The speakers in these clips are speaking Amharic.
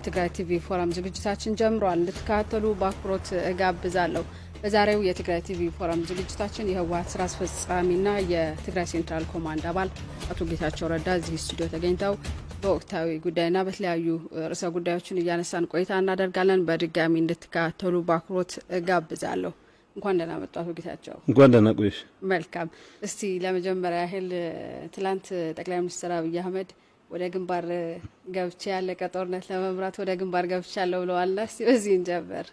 ትግራይ ቲቪ ፎረም ዝግጅታችን ጀምሯል። እንድትከታተሉ በአክብሮት እጋብዛለሁ። በዛሬው የትግራይ ቲቪ ፎረም ዝግጅታችን የህወሓት ስራ አስፈጻሚና የትግራይ Central Command አባል አቶ ጌታቸው ረዳ እዚህ ስቱዲዮ ተገኝተው በወቅታዊ ጉዳይና በተለያዩ ርዕሰ ጉዳዮችን እያነሳን ቆይታ እናደርጋለን። በድጋሚ እንድትከታተሉ በአክብሮት እጋብዛለሁ። እንኳን ደህና መጡ አቶ ጌታቸው። እንኳን ደህና ቆየሽ። መልካም። እስቲ ለመጀመሪያ ያህል ትላንት ጠቅላይ ሚኒስትር አብይ አህመድ ወደ ግንባር ገብቼ ያለቀ ጦርነት ለመምራት ወደ ግንባር ገብቻለሁ ብለዋል። እስቲ በዚህ እንጀምር።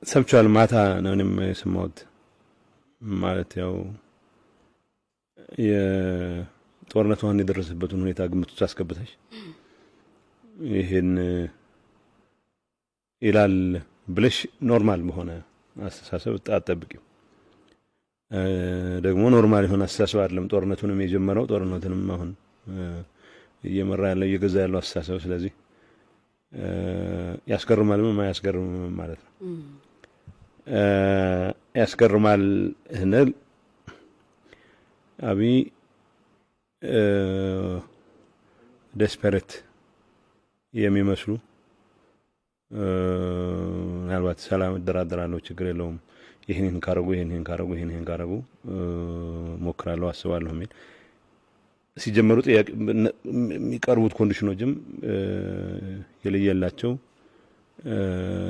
ሰምቼዋለሁ። ማታ ነው እኔም የሰማሁት። ማለት ያው የጦርነቱ አሁን የደረሰበትን ሁኔታ ግምት ውስጥ አስገብተሽ ይሄን ይላል ብለሽ normal በሆነ አስተሳሰብ አትጠብቂም። ደግሞ normal የሆነ አስተሳሰብ አይደለም። ጦርነቱንም የጀመረው፣ ጦርነቱንም አሁን እየመራ ያለው፣ እየገዛ ያለው አስተሳሰብ። ስለዚህ ያስገርማልም አያስገርምም ማለት ነው። ያስገርማል ስንል አብይ desperate የሚመስሉ፣ ምናልባት ሰላም እደራደራለሁ፣ ችግር የለውም፣ ይህን ይህን ካረጉ፣ ይህን ይህን ካረጉ፣ ይህን ይህን ካረጉ ሞክራለሁ፣ አስባለሁ የሚል፣ ሲጀመሩ ጥያቄ የሚቀርቡት condition ኦችም የለየላቸው፣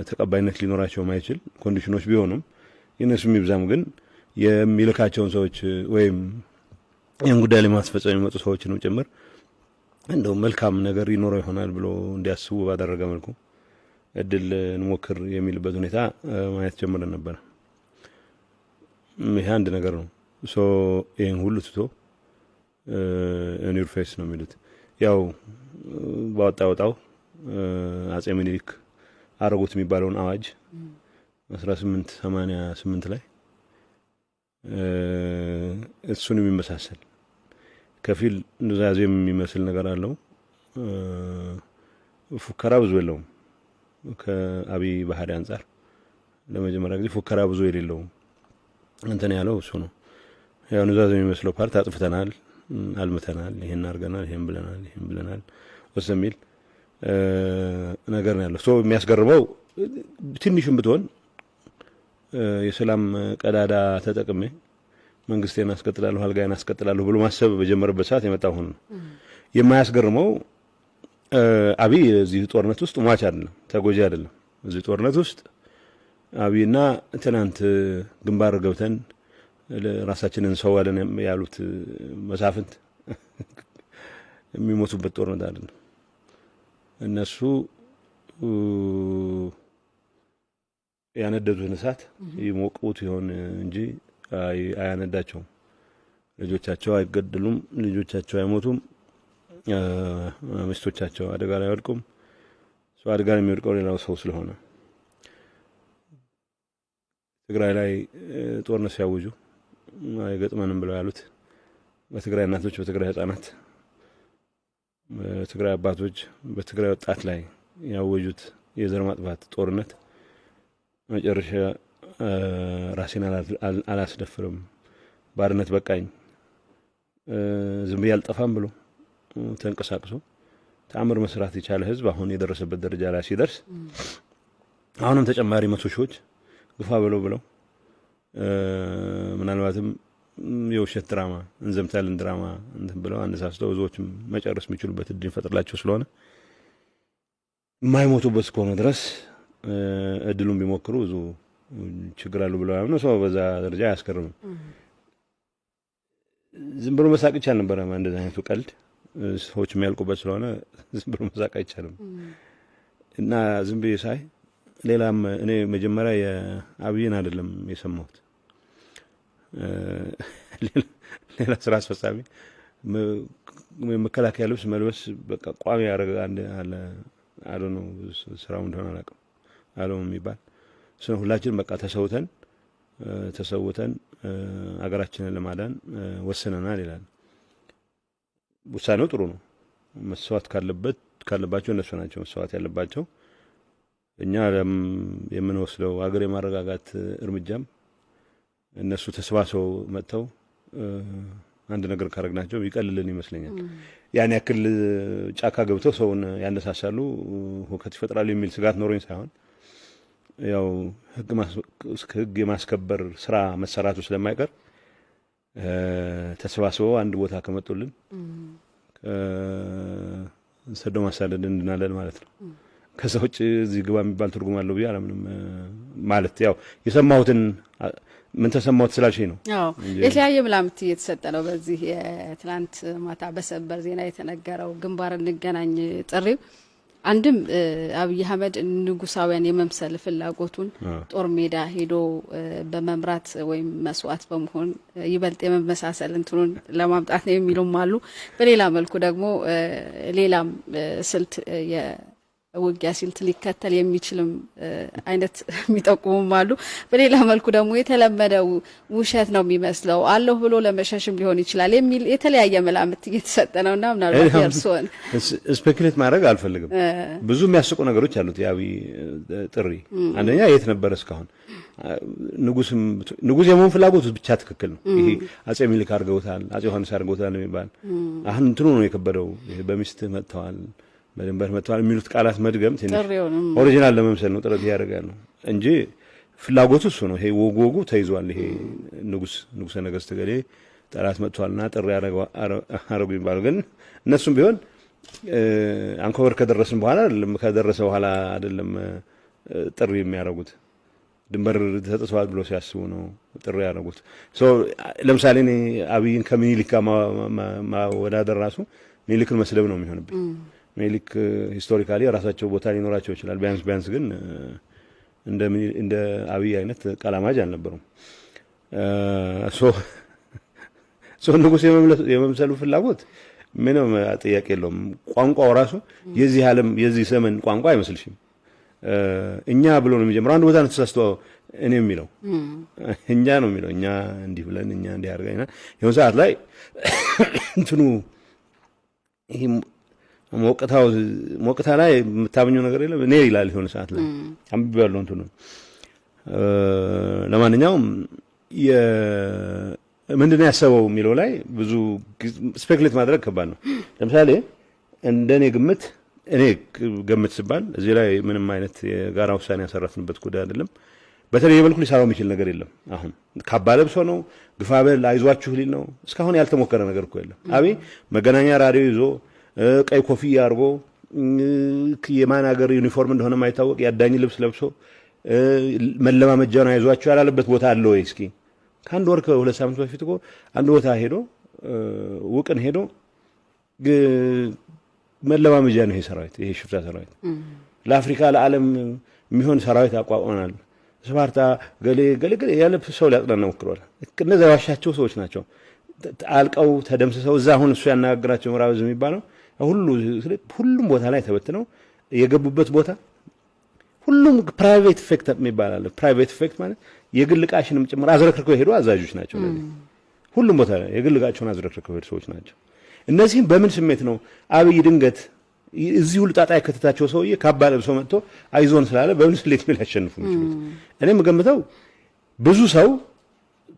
ተቀባይነት ሊኖራቸው ማይችል condition ኦች ቢሆኑም፣ የእነሱ የሚብዛም ግን የሚልካቸውን ሰዎች ወይም ይህን ጉዳይ ለማስፈጸም የሚመጡ ሰዎችንም ጭምር እንደው መልካም ነገር ይኖረው ይሆናል ብሎ እንዲያስቡ ባደረገ መልኩ እድል እንሞክር የሚልበት ሁኔታ ማየት ጀምረን ነበረ። ይሄ አንድ ነገር ነው። So ይህን ሁሉ ትቶ in your face ነው የሚሉት። ያው ባወጣ ወጣው አጼ ምኒልክ አረጉት የሚባለውን አዋጅ 1888 ላይ እሱን የሚመሳሰል፣ ከፊል ኑዛዜ የሚመስል ነገር አለው። ፉከራ ብዙ የለውም። ከአብይ ባህሪ አንጻር ለመጀመሪያ ጊዜ ፉከራ ብዙ የሌለው እንትን ያለው እሱ ነው። ያው ኑዛዜ የሚመስለው part አጥፍተናል፣ አልምተናል፣ ይሄን አድርገናል፣ ይሄን ብለናል፣ ይሄን ብለናል ወስ የሚል ነገር ነው ያለው። So የሚያስገርመው ትንሽም ብትሆን የሰላም ቀዳዳ ተጠቅሜ መንግስቴን አስቀጥላለሁ፣ አልጋዬን አስቀጥላለሁ ብሎ ማሰብ በጀመረበት ሰዓት የመጣ ሆኖ ነው። የማያስገርመው አብይ እዚህ ጦርነት ውስጥ ሟች አይደለም፣ ተጎጂ አይደለም። እዚህ ጦርነት ውስጥ አብይና ትናንት ግንባር ገብተን ራሳችንን እንሰዋለን ያሉት መሳፍንት የሚሞቱበት ጦርነት አይደለም። እነሱ ያነደዱትን እሳት ይሞቁት ይሆን እንጂ አያነዳቸውም። ልጆቻቸው አይገደሉም፣ ልጆቻቸው አይሞቱም፣ ሚስቶቻቸው አደጋ ላይ አይወድቁም። ሰው አደጋ ላይ የሚወድቀው ሌላው ሰው ስለሆነ፣ ትግራይ ላይ ጦርነት ሲያውጁ አይገጥመንም ብለው ያሉት በትግራይ እናቶች፣ በትግራይ ህጻናት፣ በትግራይ አባቶች፣ በትግራይ ወጣት ላይ ያወጁት የዘር ማጥፋት ጦርነት መጨረሻ ራሴን አላስደፍርም፣ ባርነት በቃኝ፣ ዝም ብዬ አልጠፋም ብሎ ተንቀሳቅሶ ተአምር መስራት የቻለ ህዝብ አሁን የደረሰበት ደረጃ ላይ ሲደርስ፣ አሁንም ተጨማሪ 100 ሺዎች ግፋ ብለው ብለው ምናልባትም የውሸት ድራማ፣ እንዘምታለን ድራማ እንትን ብለው አነሳስተው ብዙዎችም መጨረስ የሚችሉበት እድል ይፈጥርላቸው ስለሆነ፣ የማይሞቱበት እስከሆነ ድረስ እድሉን ቢሞክሩ ብዙ ችግር አሉ ብለው ያምኑ ሰው በዛ ደረጃ አያስገርምም። ዝም ብሎ መሳቅ ይቻል ነበረ። እንደዚህ አይነቱ ቀልድ ሰዎች የሚያልቁበት ስለሆነ ዝም ብሎ መሳቅ አይቻልም። እና ዝም ብዬ ሳይ ሌላም፣ እኔ መጀመሪያ የአብይን አይደለም የሰማሁት፣ ሌላ ስራ አስፈጻሚ መከላከያ ልብስ መልበስ በቃ ቋሚ ያደረገ አንድ አለ። አዶ ነው ስራው እንደሆነ አላውቅም፣ አለው የሚባል እሱ። ሁላችንም በቃ ተሰውተን ተሰውተን አገራችንን ለማዳን ወስነናል ይላል። ውሳኔው ጥሩ ነው። መሰዋት ካለበት ካለባቸው እነሱ ናቸው መሰዋት ያለባቸው። እኛ የምንወስደው ሀገር የማረጋጋት እርምጃም እነሱ ተሰባስበው መጥተው አንድ ነገር ካረግናቸው ይቀልልን ይመስለኛል። ያን ያክል ጫካ ገብተው ሰውን ያነሳሳሉ፣ ሁከት ይፈጥራሉ የሚል ስጋት ኖሮኝ ሳይሆን ያው ህግ የማስከበር ስራ መሰራቱ ስለማይቀር ተሰባስበው አንድ ቦታ ከመጡልን ሰዶ ማሳደድ እንድናለን ማለት ነው። ከዛ ውጭ እዚህ ግባ የሚባል ትርጉም አለው ብዬ አላምንም። ማለት ያው የሰማሁትን ምን ተሰማሁት ስላልሽኝ ነው። አዎ፣ የተለያየ መላምት እየተሰጠ ነው። በዚህ የትናንት ማታ በሰበር ዜና የተነገረው ግንባር እንገናኝ ጥሪው አንድም አብይ አህመድ ንጉሳውያን የመምሰል ፍላጎቱን ጦር ሜዳ ሄዶ በመምራት ወይም መስዋዕት በመሆን ይበልጥ የመመሳሰል እንትኑን ለማምጣት ነው የሚሉም አሉ። በሌላ መልኩ ደግሞ ሌላም ስልት፣ የውጊያ ስልት ሊከተል የሚችልም አይነት የሚጠቁሙም አሉ። በሌላ መልኩ ደግሞ የተለመደው ውሸት ነው የሚመስለው፣ አለሁ ብሎ ለመሸሽም ሊሆን ይችላል የሚል የተለያየ መላምት እየተሰጠ ነው እና ምናልባት የእርስዎን Speculate ማድረግ አልፈልግም። ብዙ የሚያስቁ ነገሮች አሉት የአብይ ጥሪ። አንደኛ የት ነበረ እስካሁን? ንጉስ የመሆን ፍላጎቱ ብቻ ትክክል ነው። ይሄ አጼ ሚኒሊክ አድርገውታል፣ አጼ ዮሐንስ አድርገውታል የሚባል አሁን እንትኑ ነው የከበደው። ይሄ በሚስትህ መጥተዋል፣ በድንበር መጥተዋል የሚሉት ቃላት መድገም ትንሽ original ለመምሰል ነው ጥረት እያደረገ ያለው እንጂ ፍላጎቱ እሱ ነው። ይሄ ወጉ ወጉ ተይዟል። ይሄ ንጉሰ ነገስት ገሌ ጠላት መጥቷልና ጥሪ አረጉ የሚባለው ግን እነሱም ቢሆን አንኮበር ከደረስን በኋላ አይደለም፣ ከደረሰ በኋላ አይደለም ጥሪ የሚያደርጉት፣ ድንበር ተጥሷል ብሎ ሲያስቡ ነው ጥሪ ያደረጉት። ለምሳሌ እኔ አብይን ከምኒልክ ጋር ማወዳደር ራሱ ሚኒሊክን መስደብ ነው የሚሆንብኝ። ሚኒሊክ historically የራሳቸው ቦታ ሊኖራቸው ይችላል። ቢያንስ ቢያንስ ግን እንደ አብይ አይነት ቀላማጅ አልነበሩም። So ንጉስ የመምሰሉ ፍላጎት ምንም ጥያቄ የለውም። ቋንቋው ራሱ የዚህ ዓለም የዚህ ዘመን ቋንቋ አይመስልሽም። እኛ ብሎ ነው የሚጀምረው። አንድ ቦታ ነው ተሳስቶ እኔ የሚለው፣ እኛ ነው የሚለው። እኛ እንዲህ ብለን፣ እኛ እንዲህ አድርገን የሆነ ሰዓት ላይ እንትኑ ይሄ ሞቅታው ሞቅታ ላይ የምታምኘው ነገር የለም፣ እኔ ይላል የሆነ ሰዓት ላይ አንብቤዋለሁ እንትኑ። ለማንኛውም ምንድን ነው ያሰበው የሚለው ላይ ብዙ speculate ማድረግ ከባድ ነው። ለምሳሌ እንደኔ ግምት፣ እኔ ገምት ስባል እዚህ ላይ ምንም አይነት የጋራ ውሳኔ ያሰረፍንበት ጉዳይ አይደለም። በተለየ መልኩ ሊሰራው የሚችል ነገር የለም። አሁን ካባ ለብሶ ነው ግፋ በል አይዟችሁ ሊል ነው። እስካሁን ያልተሞከረ ነገር እኮ የለም። አብይ መገናኛ ራዲዮ ይዞ፣ ቀይ ኮፍያ አድርጎ፣ የማን ሀገር ዩኒፎርም እንደሆነ የማይታወቅ የአዳኝ ልብስ ለብሶ መለማመጃ ነው አይዟችሁ ያላለበት ቦታ አለ ወይ? እስኪ ከአንድ ወር ከ2 ሳምንት በፊት እኮ አንድ ቦታ ሄዶ፣ ውቅን ሄዶ መለማመጃ ነው ይሄ ሰራዊት፣ ይሄ ሽፍታ ሰራዊት፣ ለአፍሪካ ለዓለም የሚሆን ሰራዊት አቋቁመናል፣ ስፓርታ ገሌ ገሌ ገሌ ያለ ሰው ሊያጽናና ሞክረዋል። እነዚያ የዋሻቸው ሰዎች ናቸው አልቀው ተደምስሰው እዛ አሁን እሱ ያነጋግራቸው ምዕራብ የሚባለው ሁሉ ሁሉም ቦታ ላይ ተበትነው የገቡበት ቦታ ሁሉም private effect የሚባል አለ። Private effect ማለት የግል ዕቃሽንም ጭምር አዝረክርከው የሄዱ አዛዦች ናቸው። እነዚህ ሁሉም ቦታ ላይ የግል ዕቃቸውን አዝረክርከው የሄዱ ሰዎች ናቸው። እነዚህም በምን ስሜት ነው አብይ ድንገት እዚህ ሁሉ ጣጣ የከተታቸው ሰውዬ ካባ ለብሶ መጥቶ አይዞን ስላለ በምን ስሌት ነው ሊያሸንፉ የሚችሉት? እኔ የምገምተው ብዙ ሰው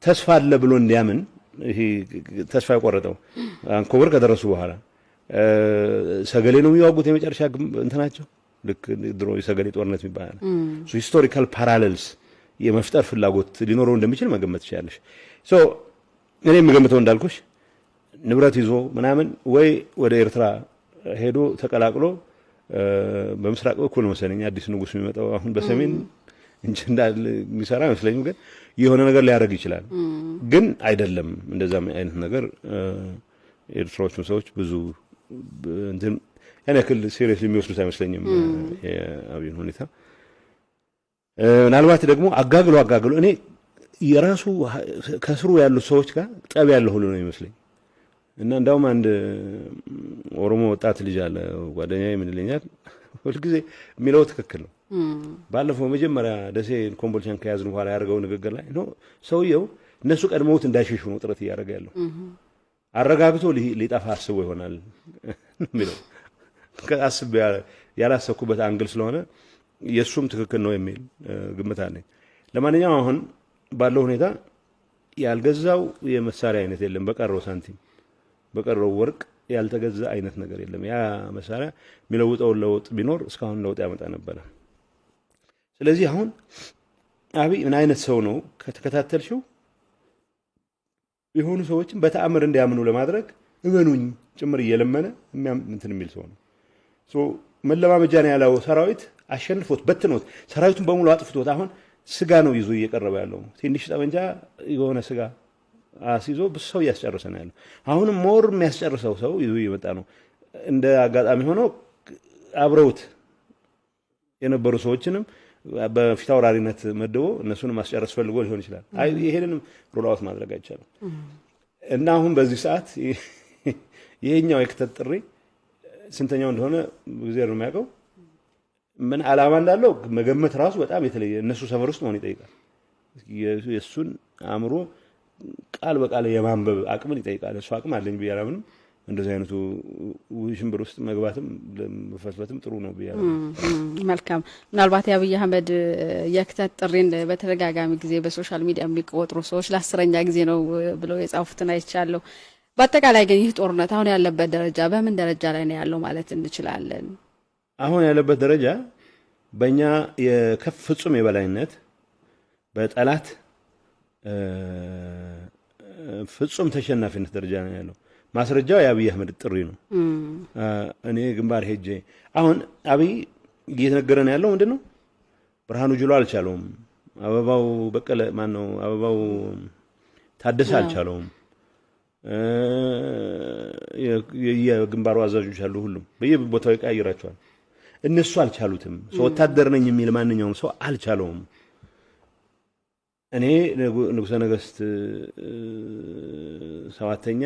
ተስፋ አለ ብሎ እንዲያምን፣ ይሄ ተስፋ የቆረጠው አንኮበር ከደረሱ በኋላ ሰገሌ ነው የሚዋጉት፣ የመጨረሻ እንትናቸው ልክ ድሮ የሰገሌ ጦርነት የሚባል historical parallels የመፍጠር ፍላጎት ሊኖረው እንደሚችል መገመት ትችላለሽ። So እኔ የምገምተው እንዳልኩሽ ንብረት ይዞ ምናምን ወይ ወደ ኤርትራ ሄዶ ተቀላቅሎ በምስራቅ በኩል መሰለኝ አዲስ ንጉስ የሚመጣው፣ አሁን በሰሜን እንጂ እንዳለ የሚሰራ አይመስለኝም። ግን የሆነ ነገር ሊያደርግ ይችላል። ግን አይደለም እንደዛ አይነት ነገር ኤርትራዎቹም ሰዎች ብዙ እንትን ያን ያክል serious የሚወስዱት አይመስለኝም የአብይን ሁኔታ። ምናልባት ደግሞ አጋግሎ አጋግሎ እኔ የራሱ ከስሩ ያሉት ሰዎች ጋር ጠብ ያለ ሁሉ ነው ይመስለኝ። እና እንዳውም አንድ ኦሮሞ ወጣት ልጅ አለ ጓደኛዬ፣ ምን ይለኛል ሁልጊዜ የሚለው ትክክል ነው። ባለፈው መጀመሪያ ደሴ ኮምቦልቻን ከያዝን በኋላ ያደርገው ንግግር ላይ ነው ሰውየው እነሱ ቀድመውት እንዳይሸሹ ነው ጥረት እያደረገ ያለው፣ አረጋግቶ ሊጠፋ አስቦ ይሆናል የሚለው አስቤ ያላሰብኩበት angle ስለሆነ የእሱም ትክክል ነው የሚል ግምት አለኝ። ለማንኛውም አሁን ባለው ሁኔታ ያልገዛው የመሳሪያ አይነት የለም። በቀረው ሳንቲም በቀረው ወርቅ ያልተገዛ አይነት ነገር የለም። ያ መሳሪያ የሚለውጠውን ለውጥ ቢኖር እስካሁን ለውጥ ያመጣ ነበረ። ስለዚህ አሁን አብይ ምን አይነት ሰው ነው ከተከታተልሽው፣ የሆኑ ሰዎችን በተአምር እንዲያምኑ ለማድረግ እመኑኝ ጭምር እየለመነ እንትን የሚል ሰው ነው። መለማመጃ ነው ያለው ሰራዊት አሸንፎት በትኖት ሰራዊቱን በሙሉ አጥፍቶት አሁን ስጋ ነው ይዞ እየቀረበ ያለው። ትንሽ ጠመንጃ የሆነ ስጋ አስይዞ ብዙ ሰው እያስጨረሰ ነው ያለው። አሁንም more የሚያስጨርሰው ሰው ይዞ እየመጣ ነው። እንደ አጋጣሚ ሆኖ አብረውት የነበሩ ሰዎችንም በፊት አውራሪነት መድቦ እነሱንም ማስጨረስ ፈልጎ ሊሆን ይችላል። አይ ይሄንንም rule out ማድረግ አይቻልም። እና አሁን በዚህ ሰዓት ይሄኛው የክተት ጥሪ ስንተኛው እንደሆነ እግዚአብሔር ነው የሚያውቀው። ምን ዓላማ እንዳለው መገመት ራሱ በጣም የተለየ እነሱ ሰፈር ውስጥ መሆን ይጠይቃል። የእሱን አእምሮ ቃል በቃል የማንበብ አቅምን ይጠይቃል። እሱ አቅም አለኝ ብዬ አላምንም። እንደዚህ አይነቱ ውሽንብር ውስጥ መግባትም መፈትፈትም ጥሩ ነው ብዬ አላምንም። መልካም። ምናልባት የአብይ አህመድ የክተት ጥሪን በተደጋጋሚ ጊዜ በ social media የሚቆጥሩ ሰዎች ለ10ኛ ጊዜ ነው ብለው የጻፉትን አይቻለሁ። በአጠቃላይ ግን ይህ ጦርነት አሁን ያለበት ደረጃ በምን ደረጃ ላይ ነው ያለው ማለት እንችላለን? አሁን ያለበት ደረጃ በእኛ የከፍ ፍጹም የበላይነት በጠላት ፍጹም ተሸናፊነት ደረጃ ነው ያለው። ማስረጃው የአብይ አህመድ ጥሪ ነው። እኔ ግንባር ሄጄ አሁን አብይ እየተነገረ ነው ያለው ምንድን ነው? ብርሃኑ ጁላ አልቻለውም። አበባው በቀለ ማን ነው? አበባው ታደሰ አልቻለውም። የግንባሩ አዛዦች አሉ። ሁሉም በየቦታው ይቀያይራቸዋል። እነሱ አልቻሉትም። ሰው ወታደር ነኝ የሚል ማንኛውም ሰው አልቻለውም። እኔ ንጉሠ ነገሥት ሰባተኛ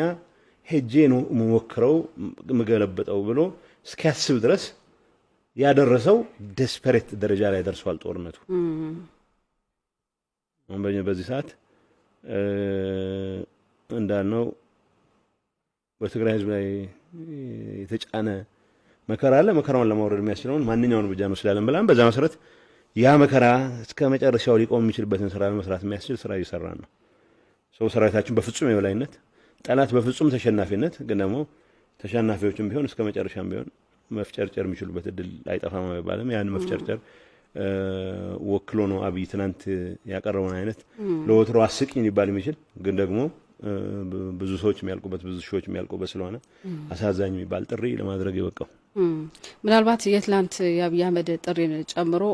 ሄጄ ነው የምሞክረው የምገለበጠው ብሎ እስኪያስብ ድረስ ያደረሰው desperate ደረጃ ላይ ደርሷል ጦርነቱ። አሁን በዚህ ሰዓት እንዳልነው በትግራይ ሕዝብ ላይ የተጫነ መከራ አለ። መከራውን ለማውረድ የሚያስችለውን ማንኛውን እርምጃ እንወስዳለን ብለን በዛ መሰረት ያ መከራ እስከ መጨረሻው ሊቆም የሚችልበትን ስራ ለመስራት የሚያስችል ስራ እየሰራን ነው። ሰው ሰራዊታችን በፍጹም የበላይነት፣ ጠላት በፍጹም ተሸናፊነት፣ ግን ደግሞ ተሸናፊዎችም ቢሆን እስከ መጨረሻም ቢሆን መፍጨርጨር የሚችሉበት እድል አይጠፋም አይባልም። ያን መፍጨርጨር ወክሎ ነው አብይ ትናንት ያቀረበውን አይነት ለወትሮ አስቂኝ ሊባል የሚችል ግን ደግሞ ብዙ ሰዎች የሚያልቁበት ብዙ ሺዎች የሚያልቁበት ስለሆነ አሳዛኝ የሚባል ጥሪ ለማድረግ የበቃው። ምናልባት የትላንት የአብይ አህመድ ጥሪን ጨምሮ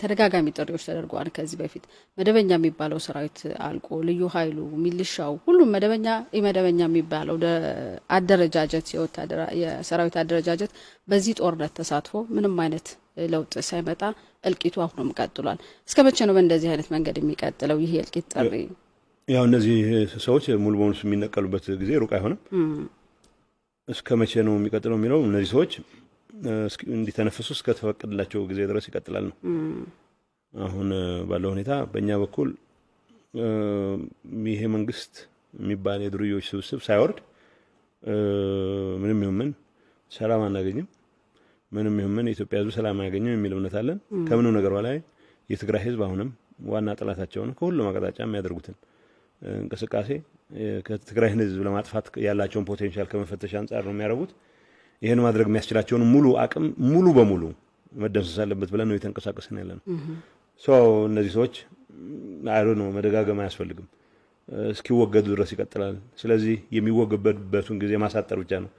ተደጋጋሚ ጥሪዎች ተደርገዋል። ከዚህ በፊት መደበኛ የሚባለው ሰራዊት አልቆ ልዩ ኃይሉ፣ ሚሊሻው፣ ሁሉም መደበኛ ኢመደበኛ የሚባለው አደረጃጀት የሰራዊት አደረጃጀት በዚህ ጦርነት ተሳትፎ ምንም አይነት ለውጥ ሳይመጣ እልቂቱ አሁንም ቀጥሏል። እስከ መቼ ነው በእንደዚህ አይነት መንገድ የሚቀጥለው ይህ የእልቂት ጥሪ? ያው እነዚህ ሰዎች ሙሉ በሙሉ የሚነቀሉበት ጊዜ ሩቅ አይሆንም። እስከ መቼ ነው የሚቀጥለው የሚለው እነዚህ ሰዎች እንዲተነፍሱ እስከተፈቀደላቸው ጊዜ ድረስ ይቀጥላል ነው። አሁን ባለው ሁኔታ በእኛ በኩል ይሄ መንግስት የሚባል የዱርዬዎች ስብስብ ሳይወርድ ምንም ይሁን ምን ሰላም አናገኝም፣ ምንም ይሁን ምን የኢትዮጵያ ሕዝብ ሰላም አያገኝም የሚል እምነት አለን። ከምንም ነገር በላይ የትግራይ ሕዝብ አሁንም ዋና ጠላታቸው ነው። ከሁሉም አቅጣጫ የሚያደርጉትን እንቅስቃሴ ከትግራይን ሕዝብ ለማጥፋት ያላቸውን potential ከመፈተሽ አንጻር ነው የሚያደርጉት። ይህን ማድረግ የሚያስችላቸውን ሙሉ አቅም ሙሉ በሙሉ መደምሰስ አለበት ብለን ነው የተንቀሳቀስን ያለ ነው። እነዚህ ሰዎች አይዶ ነው መደጋገም አያስፈልግም። እስኪወገዱ ድረስ ይቀጥላል። ስለዚህ የሚወገበቱን ጊዜ ማሳጠር ብቻ ነው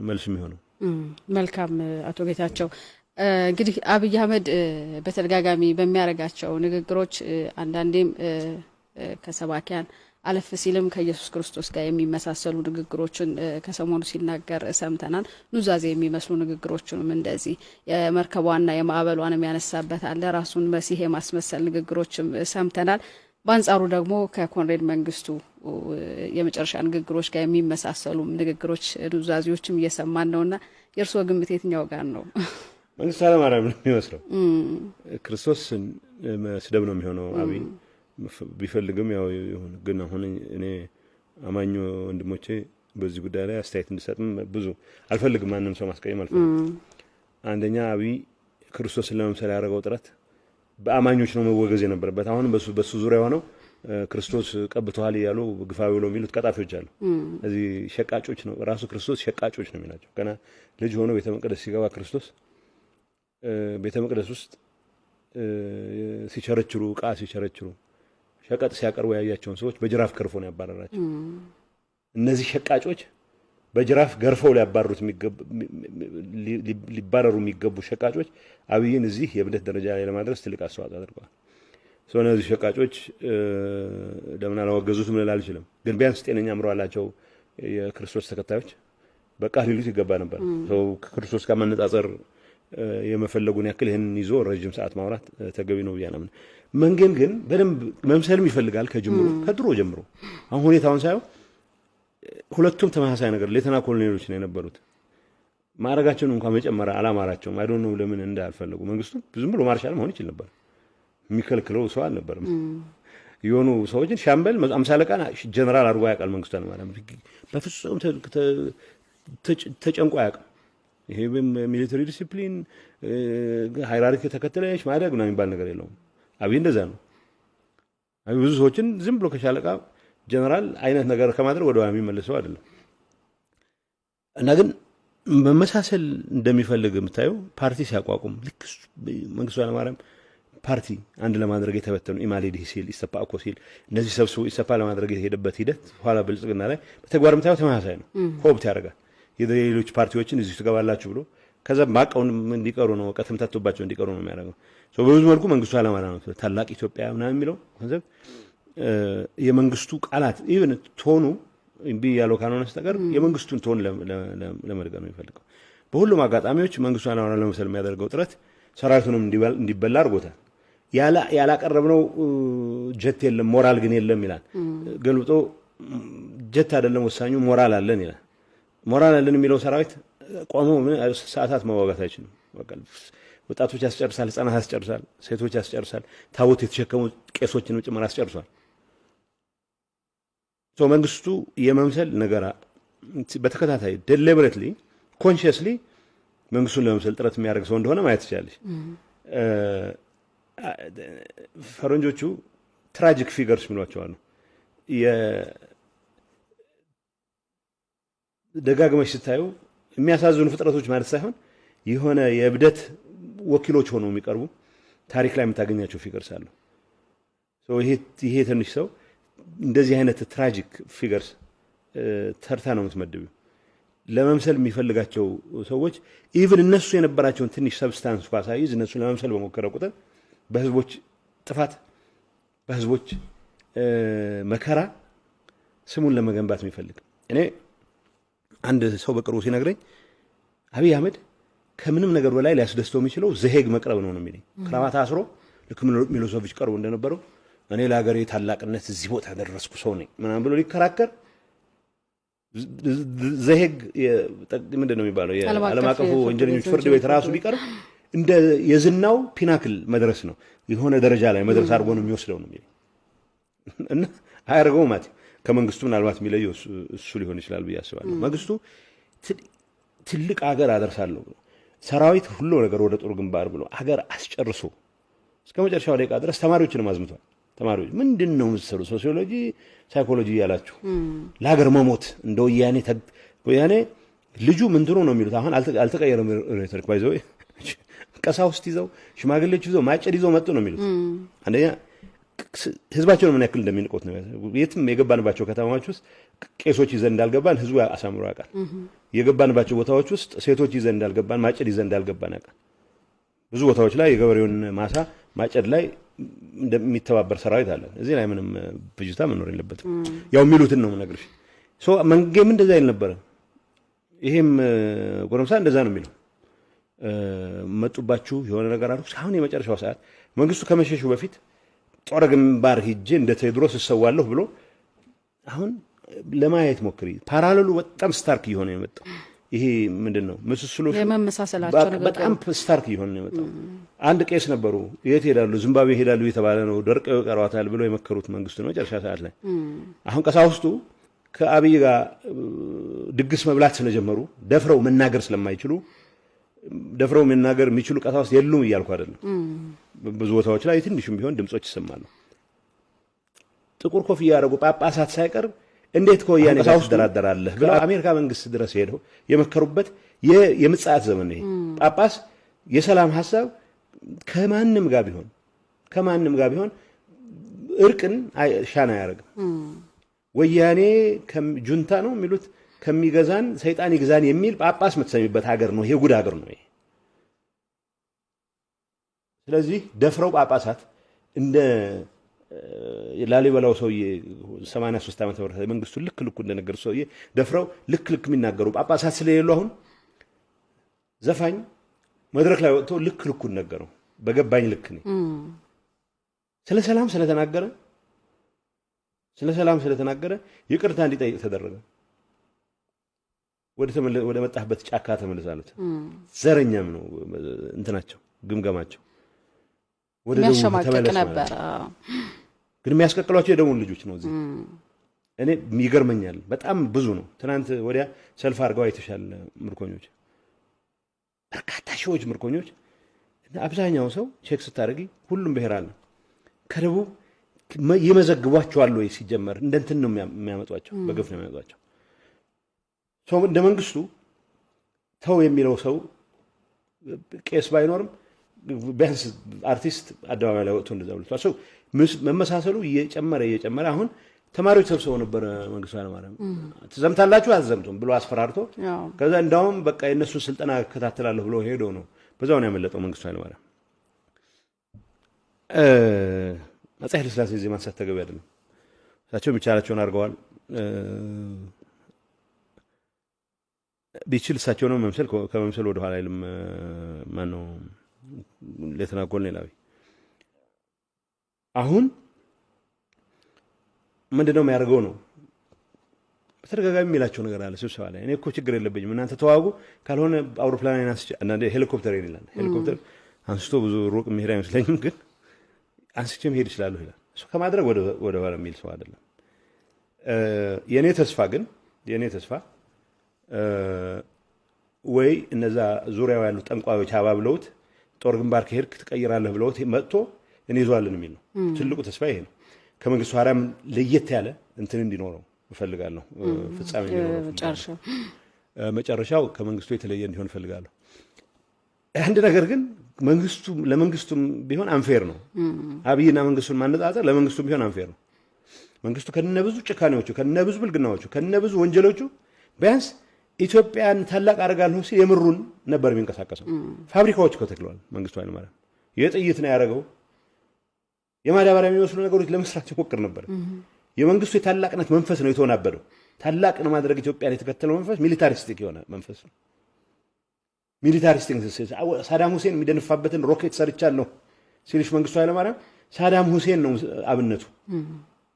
መልስ የሚሆነው። መልካም አቶ ጌታቸው፣ እንግዲህ አብይ አህመድ በተደጋጋሚ በሚያደርጋቸው ንግግሮች አንዳንዴም ከሰባኪያን አለፍ ሲልም ከኢየሱስ ክርስቶስ ጋር የሚመሳሰሉ ንግግሮችን ከሰሞኑ ሲናገር ሰምተናል። ኑዛዜ የሚመስሉ ንግግሮችንም እንደዚህ የመርከቧና የማዕበሏንም ያነሳበት አለ። ራሱን መሲህ የማስመሰል ንግግሮችም ሰምተናል። በአንጻሩ ደግሞ ከኮንሬድ መንግስቱ የመጨረሻ ንግግሮች ጋር የሚመሳሰሉ ንግግሮች፣ ኑዛዜዎችም እየሰማን ነውና የእርስዎ ግምት የትኛው ጋር ነው? መንግስቱ ኃይለማርያም ነው የሚመስለው። ክርስቶስ መስደብ ነው የሚሆነው አብይ ቢፈልግም ያው ይሁን። ግን አሁን እኔ አማኝ ወንድሞቼ በዚህ ጉዳይ ላይ አስተያየት እንድሰጥም ብዙ አልፈልግም። ማንም ሰው ማስቀየም አልፈልግም። አንደኛ አብይ ክርስቶስን ለመምሰል ያደረገው ጥረት በአማኞች ነው መወገዝ የነበረበት። አሁንም በሱ ዙሪያ የሆነው ክርስቶስ ቀብተዋል እያሉ ግፋ ብሎ የሚሉት ቀጣፊዎች አሉ። እዚህ ሸቃጮች ነው፣ ራሱ ክርስቶስ ሸቃጮች ነው የሚላቸው። ገና ልጅ ሆኖ ቤተ መቅደስ ሲገባ ክርስቶስ ቤተ መቅደስ ውስጥ ሲቸረችሩ፣ ዕቃ ሲቸረችሩ፣ ሸቀጥ ሲያቀርቡ ያያቸውን ሰዎች በጅራፍ ገርፎ ነው ያባረራቸው። እነዚህ ሸቃጮች በጅራፍ ገርፈው ሊያባረሩት ሊባረሩ የሚገቡ ሸቃጮች አብይን እዚህ የእብደት ደረጃ ላይ ለማድረስ ትልቅ አስተዋጽኦ አድርገዋል። እነዚህ ሸቃጮች ለምን አላወገዙትም ልል አልችልም፣ ግን ቢያንስ ጤነኛ አእምሮ ያላቸው የክርስቶስ ተከታዮች በቃ ሊሉት ይገባ ነበር። ሰው ከክርስቶስ ጋር መነጻጸር የመፈለጉን ያክል ይህንን ይዞ ረዥም ሰዓት ማውራት ተገቢ ነው ብዬ አላምንም። መንጌም ግን በደንብ መምሰልም ይፈልጋል ከጅምሩ፣ ከድሮ ጀምሮ። አሁን ሁኔታውን ሳየው ሁለቱም ተመሳሳይ ነገር ሌተና ኮሎኔሎች ነው የነበሩት። ማዕረጋቸውን እንኳን መጨመር አላማራቸውም። I don't know ለምን እንዳልፈለጉ። መንግስቱ ዝም ብሎ ማርሻል መሆን ይችል ነበር። የሚከልክለው ሰው አልነበረም። የሆኑ ሰዎችን ሻምበል፣ 50 አለቃ፣ ጀነራል አድርጎ ያውቃል መንግስቱ ኃይለማርያም። በፍጹም ተጨንቆ አያውቅም። ይሄ military discipline hierarchy ተከትለሽ ማደግ ምናምን የሚባል ነገር የለውም። አብይ እንደዛ ነው። አብይ ብዙ ሰዎችን ዝም ብሎ ከሻለቃ ጀነራል አይነት ነገር ከማድረግ ወደ ኋላ የሚመለሰው አይደለም። እና ግን መመሳሰል እንደሚፈልግ የምታየው ፓርቲ ሲያቋቁም ልክ መንግስቱ ኃይለማርያም ፓርቲ አንድ ለማድረግ የተበተኑ ኢማሌድህ ሲል፣ ኢሰፓ እኮ ሲል፣ እነዚህ ሰብስቦ ኢሰፓ ለማድረግ የሄደበት ሂደት ኋላ ብልጽግና ላይ በተግባር የምታየው ተመሳሳይ ነው። Co-opt ያደርጋል። የሌሎች ፓርቲዎችን እዚህ ትገባላችሁ ብሎ ከዛ ማቀውን እንዲቀሩ ነው፣ በቃ ተምታቶባቸው እንዲቀሩ ነው የሚያደርገው። በብዙ መልኩ መንግስቱ ኃይለማርያም ነው። ታላቅ ኢትዮጵያ ምናምን የሚለው concept የመንግስቱ ቃላት even tone ኡ እምቢ ያለው ካልሆነ በስተቀር የመንግስቱን tone ለመድገም ነው የሚፈልገው። በሁሉም አጋጣሚዎች መንግስቱ ኃይለማርያም ለመምሰል የሚያደርገው ጥረት ሰራዊቱንም እንዲበላ አድርጎታል። ያላቀረብነው ጀት የለም፣ ሞራል ግን የለም ይላል። ገልብጦ ጀት አይደለም ወሳኙ፣ ሞራል አለን ይላል። ሞራል አለን የሚለው ሰራዊት ቆሞ ሰዓታት መዋጋት አይችልም። ወጣቶች ያስጨርሳል፣ ህጻናት ያስጨርሳል፣ ሴቶች ያስጨርሳል፣ ታቦት የተሸከሙ ቄሶችንም ጭምር አስጨርሷል። መንግስቱ የመምሰል ነገር በተከታታይ deliberately, consciously መንግስቱን ለመምሰል ጥረት የሚያደርግ ሰው እንደሆነ ማየት ትችላለች። ፈረንጆቹ tragic figures የሚሏቸው አሉ። ደጋግመሽ ስታዩ የሚያሳዝኑ ፍጥረቶች ማለት ሳይሆን የሆነ የእብደት ወኪሎች ሆነው የሚቀርቡ ታሪክ ላይ የምታገኛቸው figures አሉ። ይሄ ትንሽ ሰው እንደዚህ አይነት tragic figures ተርታ ነው የምትመድቢው። ለመምሰል የሚፈልጋቸው ሰዎች even እነሱ የነበራቸውን ትንሽ substance እንኳ ሳይዝ እነሱ ለመምሰል በሞከረ ቁጥር በህዝቦች ጥፋት፣ በህዝቦች መከራ ስሙን ለመገንባት የሚፈልግ። እኔ አንድ ሰው በቅርቡ ሲነግረኝ አብይ አህመድ ከምንም ነገር በላይ ሊያስደስተው የሚችለው ዘሄግ መቅረብ ነው ነው የሚለኝ። ክራባት አስሮ ልክ ሚሎሶቪች ቀርቦ እንደነበረው እኔ ለሀገሬ ታላቅነት እዚህ ቦታ ደረስኩ ሰው ነኝ ምናምን ብሎ ሊከራከር ዘሄግ ምንድን ነው የሚባለው የዓለም አቀፉ ወንጀለኞች ፍርድ ቤት ራሱ ቢቀርብ እንደ የዝናው pinnacle መድረስ ነው፣ የሆነ ደረጃ ላይ መድረስ አድርጎ ነው የሚወስደው ነው የሚለው። እና አያደርገው ማለት ከመንግስቱ ምናልባት የሚለየው እሱ ሊሆን ይችላል ብዬ አስባለሁ። መንግስቱ ትልቅ ሀገር አደርሳለሁ ብሎ ሰራዊት ሁሉ ነገር ወደ ጦር ግንባር ብሎ ሀገር አስጨርሶ እስከ መጨረሻው ደቂቃ ድረስ ተማሪዎችንም አዝምቷል። ተማሪዎች ምንድን ነው የምትሰሩ? ሶሲዮሎጂ፣ psychology እያላችሁ ለሀገር መሞት እንደ ወያኔ፣ ወያኔ ልጁ ምንትኑ ነው የሚሉት። አሁን አልተቀየረም rhetoric by the way። ቀሳውስት ይዘው፣ ሽማግሌዎች ይዘው፣ ማጭድ ይዘው መጡ ነው የሚሉት። አንደኛ ህዝባቸውን ምን ያክል እንደሚንቁት ነው። የትም የገባንባቸው ከተማዎች ውስጥ ቄሶች ይዘን እንዳልገባን ህዝቡ አሳምሮ ያውቃል። የገባንባቸው ቦታዎች ውስጥ ሴቶች ይዘን እንዳልገባን፣ ማጭድ ይዘን እንዳልገባን ያውቃል። ብዙ ቦታዎች ላይ የገበሬውን ማሳ ማጨድ ላይ እንደሚተባበር ሰራዊት አለን። እዚህ ላይ ምንም ብዥታ መኖር የለበትም። ያው የሚሉትን ነው የምነግርሽ። መንጌም እንደዛ ይል ነበረ። ይሄም ጎረምሳ እንደዛ ነው የሚለው። መጡባችሁ የሆነ ነገር አሉ። አሁን የመጨረሻው ሰዓት መንግስቱ ከመሸሹ በፊት ጦር ግንባር ሂጄ እንደ ቴዎድሮስ እሰዋለሁ ብሎ አሁን ለማየት ሞክሪ። Parallel ኡ በጣም stark እየሆነ የመጣው ይሄ ምንድን ነው ምስስሎሹ የመመሳሰላቸው ነገር በጣም stark እየሆነ ነው የመጣው። አንድ ቄስ ነበሩ። የት ሄዳሉ? ዚምባብዌ ሄዳሉ የተባለ ነው፣ ደርቀው ይቀሯታል ብለው የመከሩት መንግስቱ ነው መጨረሻ ሰዓት ላይ። አሁን ቀሳውስቱ ከአብይ ጋር ድግስ መብላት ስለጀመሩ ደፍረው መናገር ስለማይችሉ፣ ደፍረው መናገር የሚችሉ ቀሳውስት የሉም እያልኩ አይደለም። ብዙ ቦታዎች ላይ ትንሹም ቢሆን ድምጾች ይሰማሉ። ጥቁር ኮፍያ ያደረጉ ጳጳሳት ሳይቀር እንዴት ከወያኔ ጋር ትደራደራለህ ብለው አሜሪካ መንግስት ድረስ ሄደው የመከሩበት የምጽአት ዘመን ነው ይሄ። ጳጳስ የሰላም ሀሳብ ከማንም ጋር ቢሆን እርቅን ሻና አያደርግም። ወያኔ ጁንታ ነው የሚሉት ከሚገዛን ሰይጣን ይግዛን የሚል ጳጳስ የምትሰሚበት ሀገር ነው። ይሄ ጉድ ሀገር ነው ይሄ። ስለዚህ ደፍረው ጳጳሳት እንደ ላሊበላው ሰውዬ 83 ዓመተ ምህረት መንግስቱ ልክ ልኩ እንደነገሩ ሰውዬ ደፍረው ልክ ልክ የሚናገሩ ጳጳሳት ስለሌሉ አሁን ዘፋኝ መድረክ ላይ ወጥቶ ልክ ልኩን ነገረው። በገባኝ ልክ ነው። ስለ ሰላም ስለተናገረ ይቅርታ እንዲጠይቅ ተደረገ። ወደ መጣህበት ጫካ ተመለስ አሉት። ዘረኛም ነው እንትናቸው ግምገማቸው። ወደ ደቡብ ተመለስ ነበር። ግን የሚያስቀቅሏቸው የደቡብ ልጆች ነው። እዚህ እኔ ይገርመኛል። በጣም ብዙ ነው። ትናንት ወዲያ ሰልፍ አድርገው አይተሻል። ምርኮኞች፣ በርካታ ሺዎች ምርኮኞች እና አብዛኛው ሰው check ስታደርጊ ሁሉም ብሔር አለ። ከደቡብ ይመዘግቧቸዋል ወይ? ሲጀመር እንደ እንትን ነው የሚያመጧቸው፣ በግፍ ነው የሚያመጧቸው። እንደ መንግስቱ ተው የሚለው ሰው ቄስ ባይኖርም ቢያንስ አርቲስት አደባባይ ላይ ወጥቶ እንደዛ ብሏል። ሰው መመሳሰሉ እየጨመረ እየጨመረ አሁን ተማሪዎች ሰብስበው ነበረ። መንግስቱ ኃይለማርያም ትዘምታላችሁ አትዘምቱም ብሎ አስፈራርቶ ከዛ እንዳውም በቃ የእነሱን ስልጠና እከታተላለሁ ብሎ ሄዶ ነው በዛው ነው ያመለጠው መንግስቱ ኃይለማርያም። አፄ ኃይለሥላሴ እዚህ ማንሳት ተገቢ አይደለም። እሳቸው የሚቻላቸውን አድርገዋል። ቢችል እሳቸውንም መምሰል ከመምሰል ወደኋላ አይልም። ማነው ሌተና ኮሎኔል አብይ አሁን ምንድነው የሚያደርገው ነው በተደጋጋሚ የሚላቸው ነገር አለ ስብሰባ ላይ። እኔ እኮ ችግር የለብኝም እናንተ ተዋጉ፣ ካልሆነ አውሮፕላን አንስቼ አንዳንዴ ሄሊኮፕተር ይላል። ሄሊኮፕተር አንስቶ ብዙ ሩቅ የሚሄድ አይመስለኝም፣ ግን አንስቼ መሄድ እችላለሁ ይላል። እሱ ከማድረግ ወደ ኋላ የሚል ሰው አይደለም። የእኔ ተስፋ ወይ እነዛ ዙሪያው ያሉት ጠንቋዮች አባብለውት ጦር ግንባር ከሄድክ ትቀይራለህ ብለውት መጥቶ እንይዘዋለን የሚል ነው። ትልቁ ተስፋ ይሄ ነው። ከመንግስቱ ኃይለማርያም ለየት ያለ እንትን እንዲኖረው እፈልጋለሁ። ፍጻሜ እንዲኖረው፣ መጨረሻው ከመንግስቱ የተለየ እንዲሆን እፈልጋለሁ። አንድ ነገር ግን መንግስቱ ለመንግስቱም ቢሆን unfair ነው። አብይና መንግስቱን ማነጻጸር ለመንግስቱም ቢሆን unfair ነው። መንግስቱ ከነብዙ ጭካኔዎቹ፣ ከነብዙ ብልግናዎቹ፣ ከነብዙ ወንጀሎቹ ቢያንስ ኢትዮጵያን ታላቅ አደርጋለሁ ሲል የምሩን ነበር የሚንቀሳቀሰው። ፋብሪካዎች እኮ ተክለዋል። መንግስቱ ኃይለማርያም የጥይት ነው ያደረገው። የማዳበሪያ የሚመስሉ ነገሮች ለመስራት ሲሞክር ነበር። የመንግስቱ የታላቅነት መንፈስ ነው የተወናበደው። ታላቅ ለማድረግ ኢትዮጵያን የተከተለው መንፈስ militaristic የሆነ መንፈስ ነው። Militaristic ሳዳም ሁሴን የሚደንፋበትን ሮኬት ሰርቻለሁ ሲልሽ መንግስቱ ኃይለማርያም ሳዳም ሁሴን ነው አብነቱ።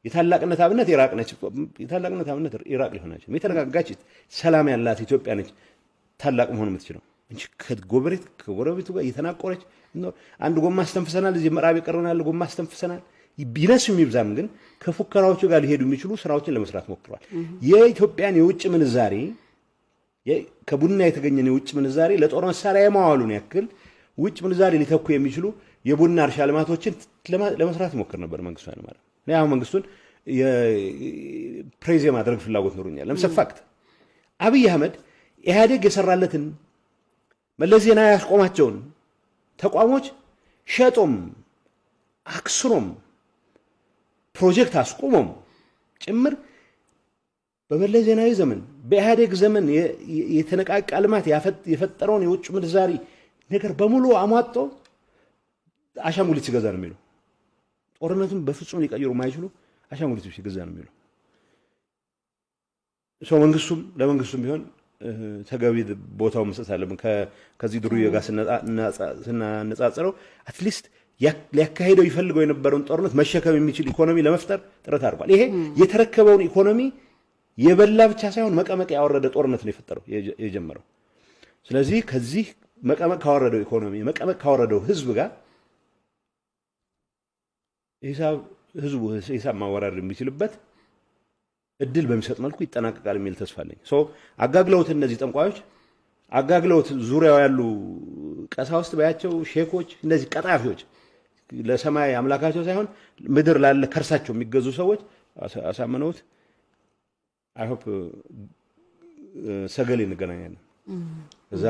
የታላቅነት አብነት ኢራቅ ነች። የታላቅነት አብነት ኢራቅ ሊሆን አይችልም። የተረጋጋች ሰላም ያላት ኢትዮጵያ ነች ታላቅ መሆን የምትችለው እንጂ ከጎረቤቱ ጋር እየተናቆረች አንድ ጎማ አስተንፍሰናል፣ እዚህ ምዕራብ የቀረናል ጎማ አስተንፍሰናል። ቢነስም የሚብዛም ግን ከፉከራዎቹ ጋር ሊሄዱ የሚችሉ ስራዎችን ለመስራት ሞክረዋል። የኢትዮጵያን የውጭ ምንዛሬ፣ ከቡና የተገኘን የውጭ ምንዛሬ ለጦር መሳሪያ የማዋሉን ያክል ውጭ ምንዛሬ ሊተኩ የሚችሉ የቡና እርሻ ልማቶችን ለመስራት ይሞክር ነበር መንግስቱ ኃይለማርያም። እኔ አሁን መንግስቱን praise የማድረግ ፍላጎት ኖሮኛል። ለምሳሌ fact አብይ አህመድ ኢህአዴግ የሰራለትን፣ መለስ ዜናዊ ያስቆማቸውን ተቋሞች ሸጦም አክስሮም ፕሮጀክት አስቆሞም ጭምር በመለስ ዜናዊ ዘመን፣ በኢህአዴግ ዘመን የተነቃቃ ልማት የፈጠረውን የውጭ ምንዛሪ ነገር በሙሉ አሟጦ አሻንጉሊት ሲገዛ ነው የሚለው። ጦርነቱን በፍጹም ሊቀይሩ የማይችሉ አሻንጉሊት ሲገዛ ነው የሚለው ሰው። መንግስቱም ለመንግስቱም ቢሆን ተገቢ ቦታው መስጠት አለብን። ከዚህ ዱርዬ ጋር ስናነጻጽረው at least ሊያካሄደው ይፈልገው የነበረውን ጦርነት መሸከም የሚችል ኢኮኖሚ ለመፍጠር ጥረት አድርጓል። ይሄ የተረከበውን ኢኮኖሚ የበላ ብቻ ሳይሆን መቀመቅ ያወረደ ጦርነት ነው የፈጠረው የጀመረው። ስለዚህ ከዚህ መቀመቅ ካወረደው ኢኮኖሚ፣ መቀመቅ ካወረደው ህዝብ ጋር ሂሳብ ህዝቡ ሂሳብ ማወራረድ የሚችልበት እድል በሚሰጥ መልኩ ይጠናቀቃል የሚል ተስፋ አለኝ። So አጋግለውት እነዚህ ጠንቋዮች አጋግለውት ዙሪያው ያሉ ቀሳውስት በያቸው ሼኮች፣ እነዚህ ቀጣፊዎች ለሰማይ አምላካቸው ሳይሆን ምድር ላለ ከርሳቸው የሚገዙ ሰዎች አሳምነውት I hope ሰገሌ እንገናኛለን። እዛ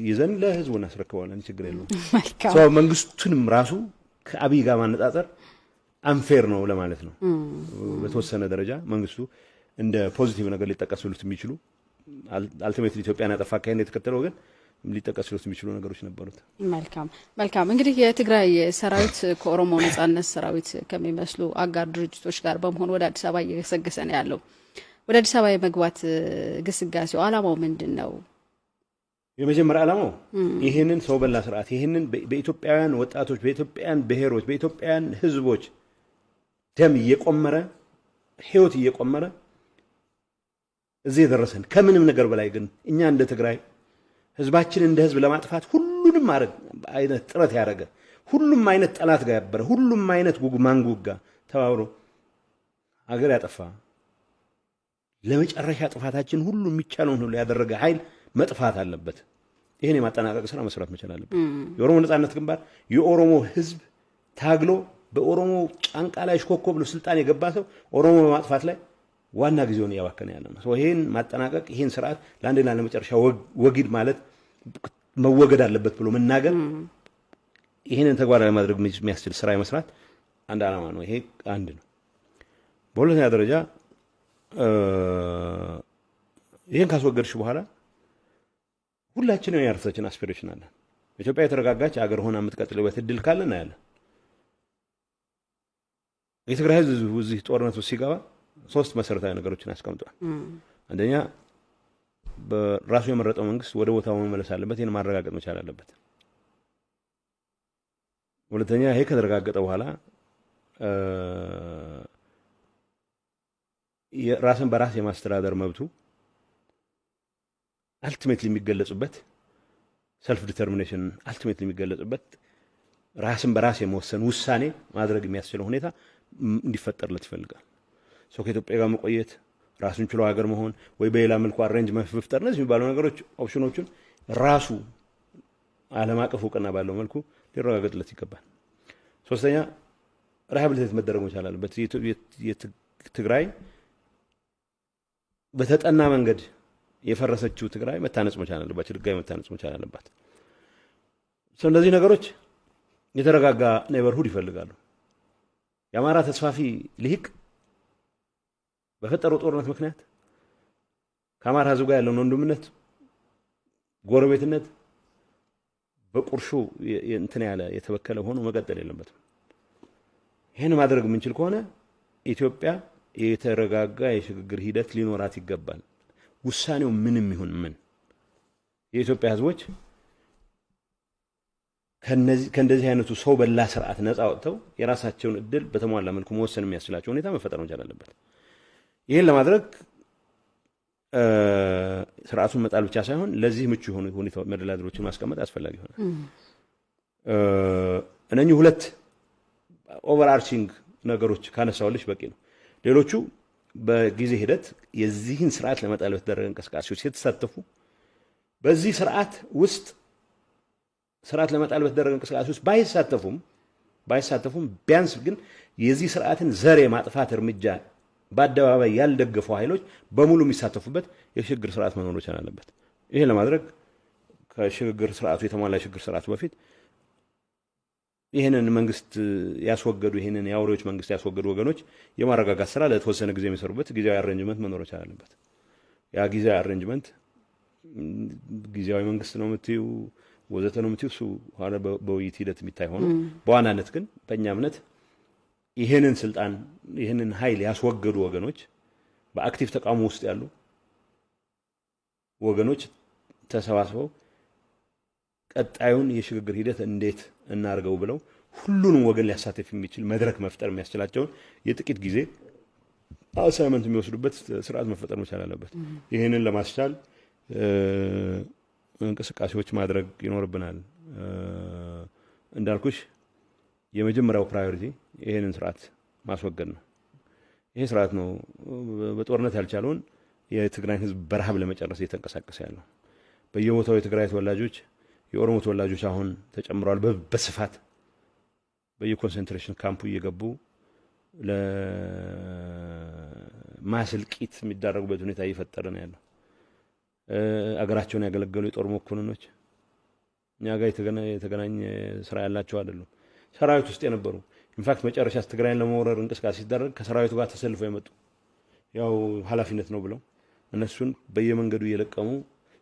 ይዘን ለህዝቡ እናስረክበዋለን። ችግር የለውም። መንግስቱንም ራሱ ከአብይ ጋር ማነጻጸር unfair ነው ለማለት ነው። በተወሰነ ደረጃ መንግስቱ እንደ positive ነገር ሊጠቀሱሉት የሚችሉ፣ ultimately ኢትዮጵያን ያጠፋ አካሄድ የተከተለው ግን ሊጠቀሱሉት የሚችሉ ነገሮች ነበሩት። መልካም። እንግዲህ የትግራይ ሰራዊት ከኦሮሞ ነጻነት ሰራዊት ከሚመስሉ አጋር ድርጅቶች ጋር በመሆን ወደ አዲስ አበባ እየገሰገሰ ነው ያለው። ወደ አዲስ አበባ የመግባት ግስጋሴው አላማው ምንድን ነው? የመጀመሪያ ዓላማው ይህንን ሰው በላ ስርዓት፣ ይህንን በኢትዮጵያውያን ወጣቶች፣ በኢትዮጵያውያን ብሔሮች፣ በኢትዮጵያውያን ህዝቦች ደም እየቆመረ፣ ህይወት እየቆመረ እዚህ የደረሰን፣ ከምንም ነገር በላይ ግን እኛ እንደ ትግራይ ህዝባችን እንደ ህዝብ ለማጥፋት ሁሉንም አይነት ጥረት ያደረገ፣ ሁሉም አይነት ጠላት ጋር ያበረ፣ ሁሉም አይነት ማንጉግ ጋር ተባብሮ ሀገር ያጠፋ፣ ለመጨረሻ ጥፋታችን ሁሉ የሚቻለውን ሁሉ ያደረገ ኃይል መጥፋት አለበት። ይህን የማጠናቀቅ ስራ መስራት መቻል አለበት። የኦሮሞ ነጻነት ግንባር የኦሮሞ ህዝብ ታግሎ በኦሮሞ ጫንቃ ላይ ሽኮኮ ብሎ ስልጣን የገባ ሰው ኦሮሞ በማጥፋት ላይ ዋና ጊዜውን እያባከነ ያለ ነው። ይህን ማጠናቀቅ፣ ይህን ስርዓት ለአንዴና ለመጨረሻ ወጊድ ማለት መወገድ አለበት ብሎ መናገር፣ ይህንን ተግባራዊ ማድረግ የሚያስችል ስራ የመስራት አንድ ዓላማ ነው። ይሄ አንድ ነው። በሁለተኛ ደረጃ ይህን ካስወገድሽ በኋላ ሁላችንም የራሳችን aspiration አለን። ኢትዮጵያ የተረጋጋች አገር ሆና የምትቀጥልበት እድል ካለ እናያለን። የትግራይ ህዝብ እዚህ ጦርነት ውስጥ ሲገባ ሶስት መሰረታዊ ነገሮችን አስቀምጧል። አንደኛ በራሱ የመረጠው መንግስት ወደ ቦታው መመለስ አለበት። ይህን ማረጋገጥ መቻል አለበት። ሁለተኛ ይሄ ከተረጋገጠ በኋላ ራስን በራስ የማስተዳደር መብቱ ultimately የሚገለጽበት፣ self determination ultimately የሚገለጽበት፣ ራስን በራስ የመወሰን ውሳኔ ማድረግ የሚያስችለው ሁኔታ እንዲፈጠርለት ይፈልጋል። ሰው ከኢትዮጵያ ጋር መቆየት፣ ራሱን ችሎ ሀገር መሆን ወይ በሌላ መልኩ arrange መፍጠር፣ እነዚህ የሚባሉ ነገሮች option ኦቹን ራሱ ዓለም አቀፍ እውቅና ባለው መልኩ ሊረጋገጥለት ይገባል። ሶስተኛ rehabilitate መደረግ መቻል አለበት። ትግራይ በተጠና መንገድ የፈረሰችው ትግራይ መታነጽ መቻል አለባት። ድጋሚ መታነጽ መቻል አለባት። እነዚህ ነገሮች የተረጋጋ neighborhood ይፈልጋሉ። የአማራ ተስፋፊ ልሂቅ በፈጠረው ጦርነት ምክንያት ከአማራ ሕዝብ ጋር ያለውን ወንድምነት፣ ጎረቤትነት በቁርሾ እንትን ያለ የተበከለ ሆኖ መቀጠል የለበትም። ይህን ማድረግ የምንችል ከሆነ ኢትዮጵያ የተረጋጋ የሽግግር ሂደት ሊኖራት ይገባል። ውሳኔው ምንም ይሁን ምን የኢትዮጵያ ሕዝቦች ከእንደዚህ አይነቱ ሰው በላ ስርዓት ነፃ ወጥተው የራሳቸውን እድል በተሟላ መልኩ መወሰን የሚያስችላቸው ሁኔታ መፈጠር መቻል አለበት። ይህን ለማድረግ ስርዓቱን መጣል ብቻ ሳይሆን ለዚህ ምቹ የሆኑ ሁኔታ መደላድሎችን ማስቀመጥ አስፈላጊ ይሆናል። እነኚህ ሁለት overarching ነገሮች ካነሳሁልሽ በቂ ነው። ሌሎቹ በጊዜ ሂደት የዚህን ስርዓት ለመጣል በተደረገ እንቅስቃሴዎች የተሳተፉ፣ በዚህ ስርዓት ውስጥ ስርዓት ለመጣል በተደረገ እንቅስቃሴ ውስጥ ባይሳተፉም ቢያንስ ግን የዚህ ስርዓትን ዘር የማጥፋት እርምጃ በአደባባይ ያልደገፉ ኃይሎች በሙሉ የሚሳተፉበት የሽግግር ስርዓት መኖር መቻል አለበት። ይህን ለማድረግ ከሽግግር ስርዓቱ የተሟላ የሽግግር ስርዓቱ በፊት ይህንን መንግስት ያስወገዱ፣ ይህንን የአውሬዎች መንግስት ያስወገዱ ወገኖች የማረጋጋት ስራ ለተወሰነ ጊዜ የሚሰሩበት ጊዜያዊ arrangement መኖር መቻል አለበት። ያ ጊዜያዊ arrangement ጊዜያዊ መንግስት ነው የምትዩ ወዘተ ነው የምትዩ፣ እሱ ኋላ በውይይት ሂደት የሚታይ ሆኖ በዋናነት ግን በእኛ እምነት ይህንን ስልጣን፣ ይህንን ኃይል ያስወገዱ ወገኖች፣ በ active ተቃውሞ ውስጥ ያሉ ወገኖች ተሰባስበው ቀጣዩን የሽግግር ሂደት እንዴት እናርገው ብለው ሁሉንም ወገን ሊያሳትፍ የሚችል መድረክ መፍጠር የሚያስችላቸውን የጥቂት ጊዜ assignment የሚወስዱበት ስርዓት መፈጠር መቻል አለበት። ይህንን ለማስቻል እንቅስቃሴዎች ማድረግ ይኖርብናል። እንዳልኩሽ የመጀመሪያው priority ይህንን ስርዓት ማስወገድ ነው። ይሄ ስርዓት ነው በጦርነት ያልቻለውን የትግራይን ህዝብ በረሃብ ለመጨረስ እየተንቀሳቀሰ ያለው። በየቦታው የትግራይ ተወላጆች፣ የኦሮሞ ተወላጆች አሁን ተጨምረዋል። በስፋት በየ concentration camp ኡ እየገቡ ለ mass እልቂት የሚዳረጉበት ሁኔታ እየፈጠረ ነው ያለው። አገራቸውን ያገለገሉ የጦር መኮንኖች እኛ ጋር የተገናኘ ስራ ያላቸው አይደሉም። ሰራዊት ውስጥ የነበሩ፣ in fact መጨረሻ ትግራይን ለመውረር እንቅስቃሴ ሲደረግ ከሰራዊቱ ጋር ተሰልፈው የመጡ፣ ያው ኃላፊነት ነው ብለው፣ እነሱን በየመንገዱ እየለቀሙ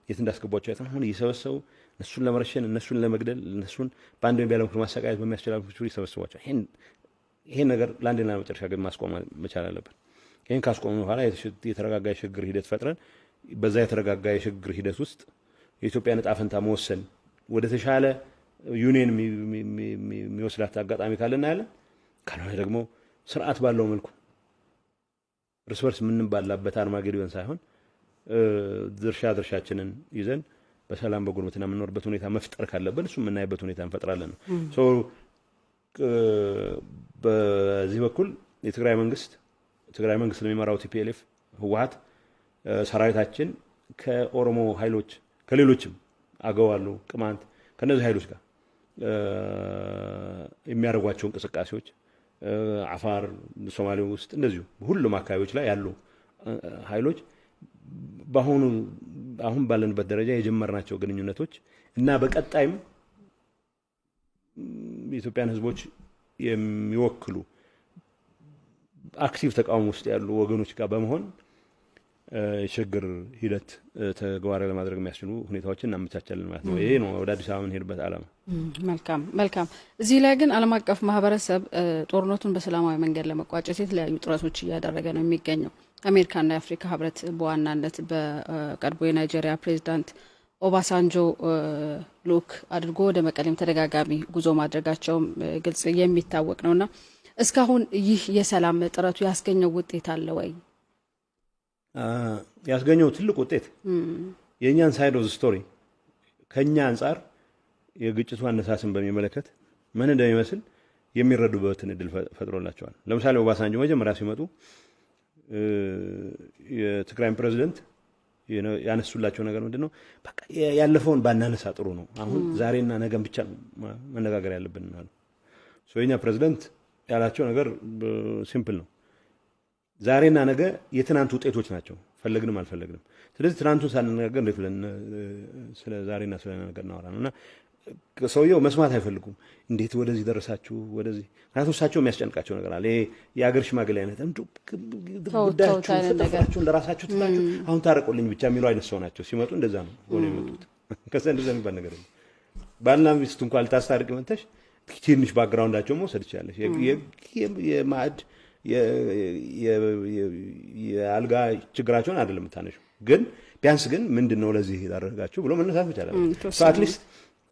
የት እንዳስገቧቸው አይተን አሁን እየሰበሰቡ እነሱን ለመረሸን፣ እነሱን ለመግደል፣ እነሱን በአንድ ወይም መልኩ ማሰቃየት በሚያስችል ይሰበስቧቸው። ይሄን ነገር ለአንድና ለመጨረሻ ግን ማስቆም መቻል አለብን። ይህን ካስቆምን በኋላ የተረጋጋ የሽግግር ሂደት ፈጥረን በዛ የተረጋጋ የሽግግር ሂደት ውስጥ የኢትዮጵያን ዕጣ ፈንታ መወሰን ወደ ተሻለ ዩኒየን የሚወስዳት አጋጣሚ ካለ እናያለን። ካልሆነ ደግሞ ስርዓት ባለው መልኩ እርስ በርስ የምንባላበት አርማጌዶን ሳይሆን ድርሻ ድርሻችንን ይዘን በሰላም በጉርብትና የምንኖርበት ሁኔታ መፍጠር ካለብን እሱ የምናይበት ሁኔታ እንፈጥራለን ነው። በዚህ በኩል የትግራይ መንግስት፣ ትግራይ መንግስት ለሚመራው TPLF ህወሀት ሰራዊታችን ከኦሮሞ ኃይሎች፣ ከሌሎችም አገው አሉ፣ ቅማንት፣ ከእነዚህ ኃይሎች ጋር የሚያደርጓቸው እንቅስቃሴዎች፣ አፋር፣ ሶማሌ ውስጥ እንደዚሁ ሁሉም አካባቢዎች ላይ ያሉ ኃይሎች በአሁኑ አሁን ባለንበት ደረጃ የጀመርናቸው ግንኙነቶች እና በቀጣይም የኢትዮጵያን ሕዝቦች የሚወክሉ active ተቃውሞ ውስጥ ያሉ ወገኖች ጋር በመሆን የሽግግር ሂደት ተግባራዊ ለማድረግ የሚያስችሉ ሁኔታዎችን እናመቻቻለን ማለት ነው። ይሄ ነው ወደ አዲስ አበባ የምንሄድበት ዓላማ። መልካም። እዚህ ላይ ግን ዓለም አቀፍ ማህበረሰብ ጦርነቱን በሰላማዊ መንገድ ለመቋጨት የተለያዩ ጥረቶች እያደረገ ነው የሚገኘው። አሜሪካና የአፍሪካ ህብረት በዋናነት በቀድሞ የናይጄሪያ ፕሬዚዳንት ኦባሳንጆ ልኡክ አድርጎ ወደ መቀሌም ተደጋጋሚ ጉዞ ማድረጋቸውም ግልጽ የሚታወቅ ነውና እስካሁን ይህ የሰላም ጥረቱ ያስገኘው ውጤት አለ ወይ? ያስገኘው ትልቅ ውጤት የእኛን side of story፣ ከእኛ አንጻር የግጭቱ አነሳስን በሚመለከት ምን እንደሚመስል የሚረዱበትን እድል ፈጥሮላቸዋል። ለምሳሌ ኦባሳንጆ መጀመሪያ ሲመጡ የትግራይን ፕሬዚደንት ያነሱላቸው ነገር ምንድን ነው? በቃ ያለፈውን ባናነሳ ጥሩ ነው። አሁን ዛሬና ነገን ብቻ መነጋገር ያለብን አሉ። የኛ ፕሬዚደንት ያላቸው ነገር simple ነው። ዛሬና ነገ የትናንት ውጤቶች ናቸው፣ ፈለግንም አልፈለግንም። ስለዚህ ትናንቱን ሳንነጋገር እንዴት ብለን ስለ ዛሬና ስለ ነገ እናወራ ነው? እና ሰውየው መስማት አይፈልጉም። እንዴት ወደዚህ ደረሳችሁ? ወደዚህ፣ ምክንያቱም እሳቸው የሚያስጨንቃቸው ነገር አለ። የአገር ሽማግሌ አይነት ጉዳያችሁን ጥፍራችሁን ለራሳችሁ ትታችሁ አሁን ታረቁልኝ ብቻ የሚሉ አይነት ሰው ናቸው። ሲመጡ እንደዛ ነው ሆነ የመጡት። ከዛ እንደዛ የሚባል ነገር የለም። ባልና ሚስት እንኳን ልታስታርቂ መተሽ ትንሽ background ኣቸው መውሰድ ትችላለሽ። የማዕድ የአልጋ ችግራቸውን አይደለም የምታነሺው፣ ግን ቢያንስ ግን ምንድን ነው ለዚህ የዳረጋችሁ ብሎ መነሳት መቻል አለ። At least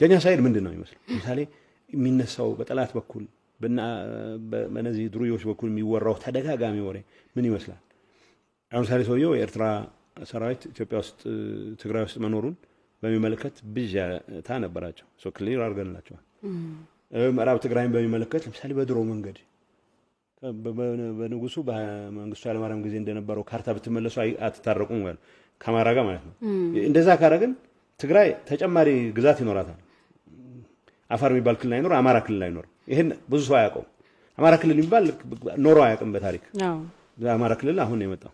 የኛ side ምንድን ነው ይመስል፣ ለምሳሌ የሚነሳው በጠላት በኩል፣ በነዚህ ዱርዬዎች በኩል የሚወራው ተደጋጋሚ ወሬ ምን ይመስላል? ለምሳሌ ሰውየው የኤርትራ ሰራዊት ኢትዮጵያ ውስጥ፣ ትግራይ ውስጥ መኖሩን በሚመለከት ብዥታ ነበራቸው። Clear አድርገንላቸዋል። ምዕራብ ትግራይን በሚመለከት ለምሳሌ በድሮ መንገድ በንጉሱ በመንግስቱ ኃይለማርያም ጊዜ እንደነበረው ካርታ ብትመለሱ አትታረቁም ከአማራ ጋር ማለት ነው። እንደዛ ካረግን ትግራይ ተጨማሪ ግዛት ይኖራታል። አፋር የሚባል ክልል አይኖር፣ አማራ ክልል አይኖር። ይህን ብዙ ሰው አያውቀውም። አማራ ክልል የሚባል ኖሮ አያውቅም በታሪክ። አማራ ክልል አሁን ነው የመጣው።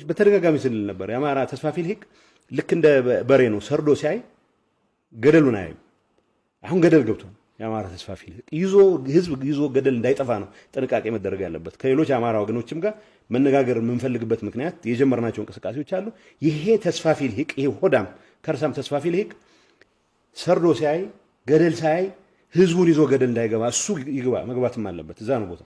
በተደጋጋሚ ስንል ነበር። የአማራ ተስፋፊ ልሂቅ ልክ እንደ በሬ ነው። ሰርዶ ሲያይ ገደሉን አያይም። አሁን ገደል ገብቷል። የአማራ ተስፋፊ ልሂቅ ይዞ ህዝብ ይዞ ገደል እንዳይጠፋ ነው ጥንቃቄ መደረግ ያለበት። ከሌሎች የአማራ ወገኖችም ጋር መነጋገር የምንፈልግበት ምክንያት የጀመርናቸው እንቅስቃሴዎች አሉ። ይሄ ተስፋፊ ልሂቅ፣ ይሄ ሆዳም ከርሳም ተስፋፊ ልሂቅ ሰርዶ ሲያይ ገደል ሳያይ ህዝቡን ይዞ ገደል እንዳይገባ እሱ ይግባ፣ መግባትም አለበት። እዛ ነው ቦታ።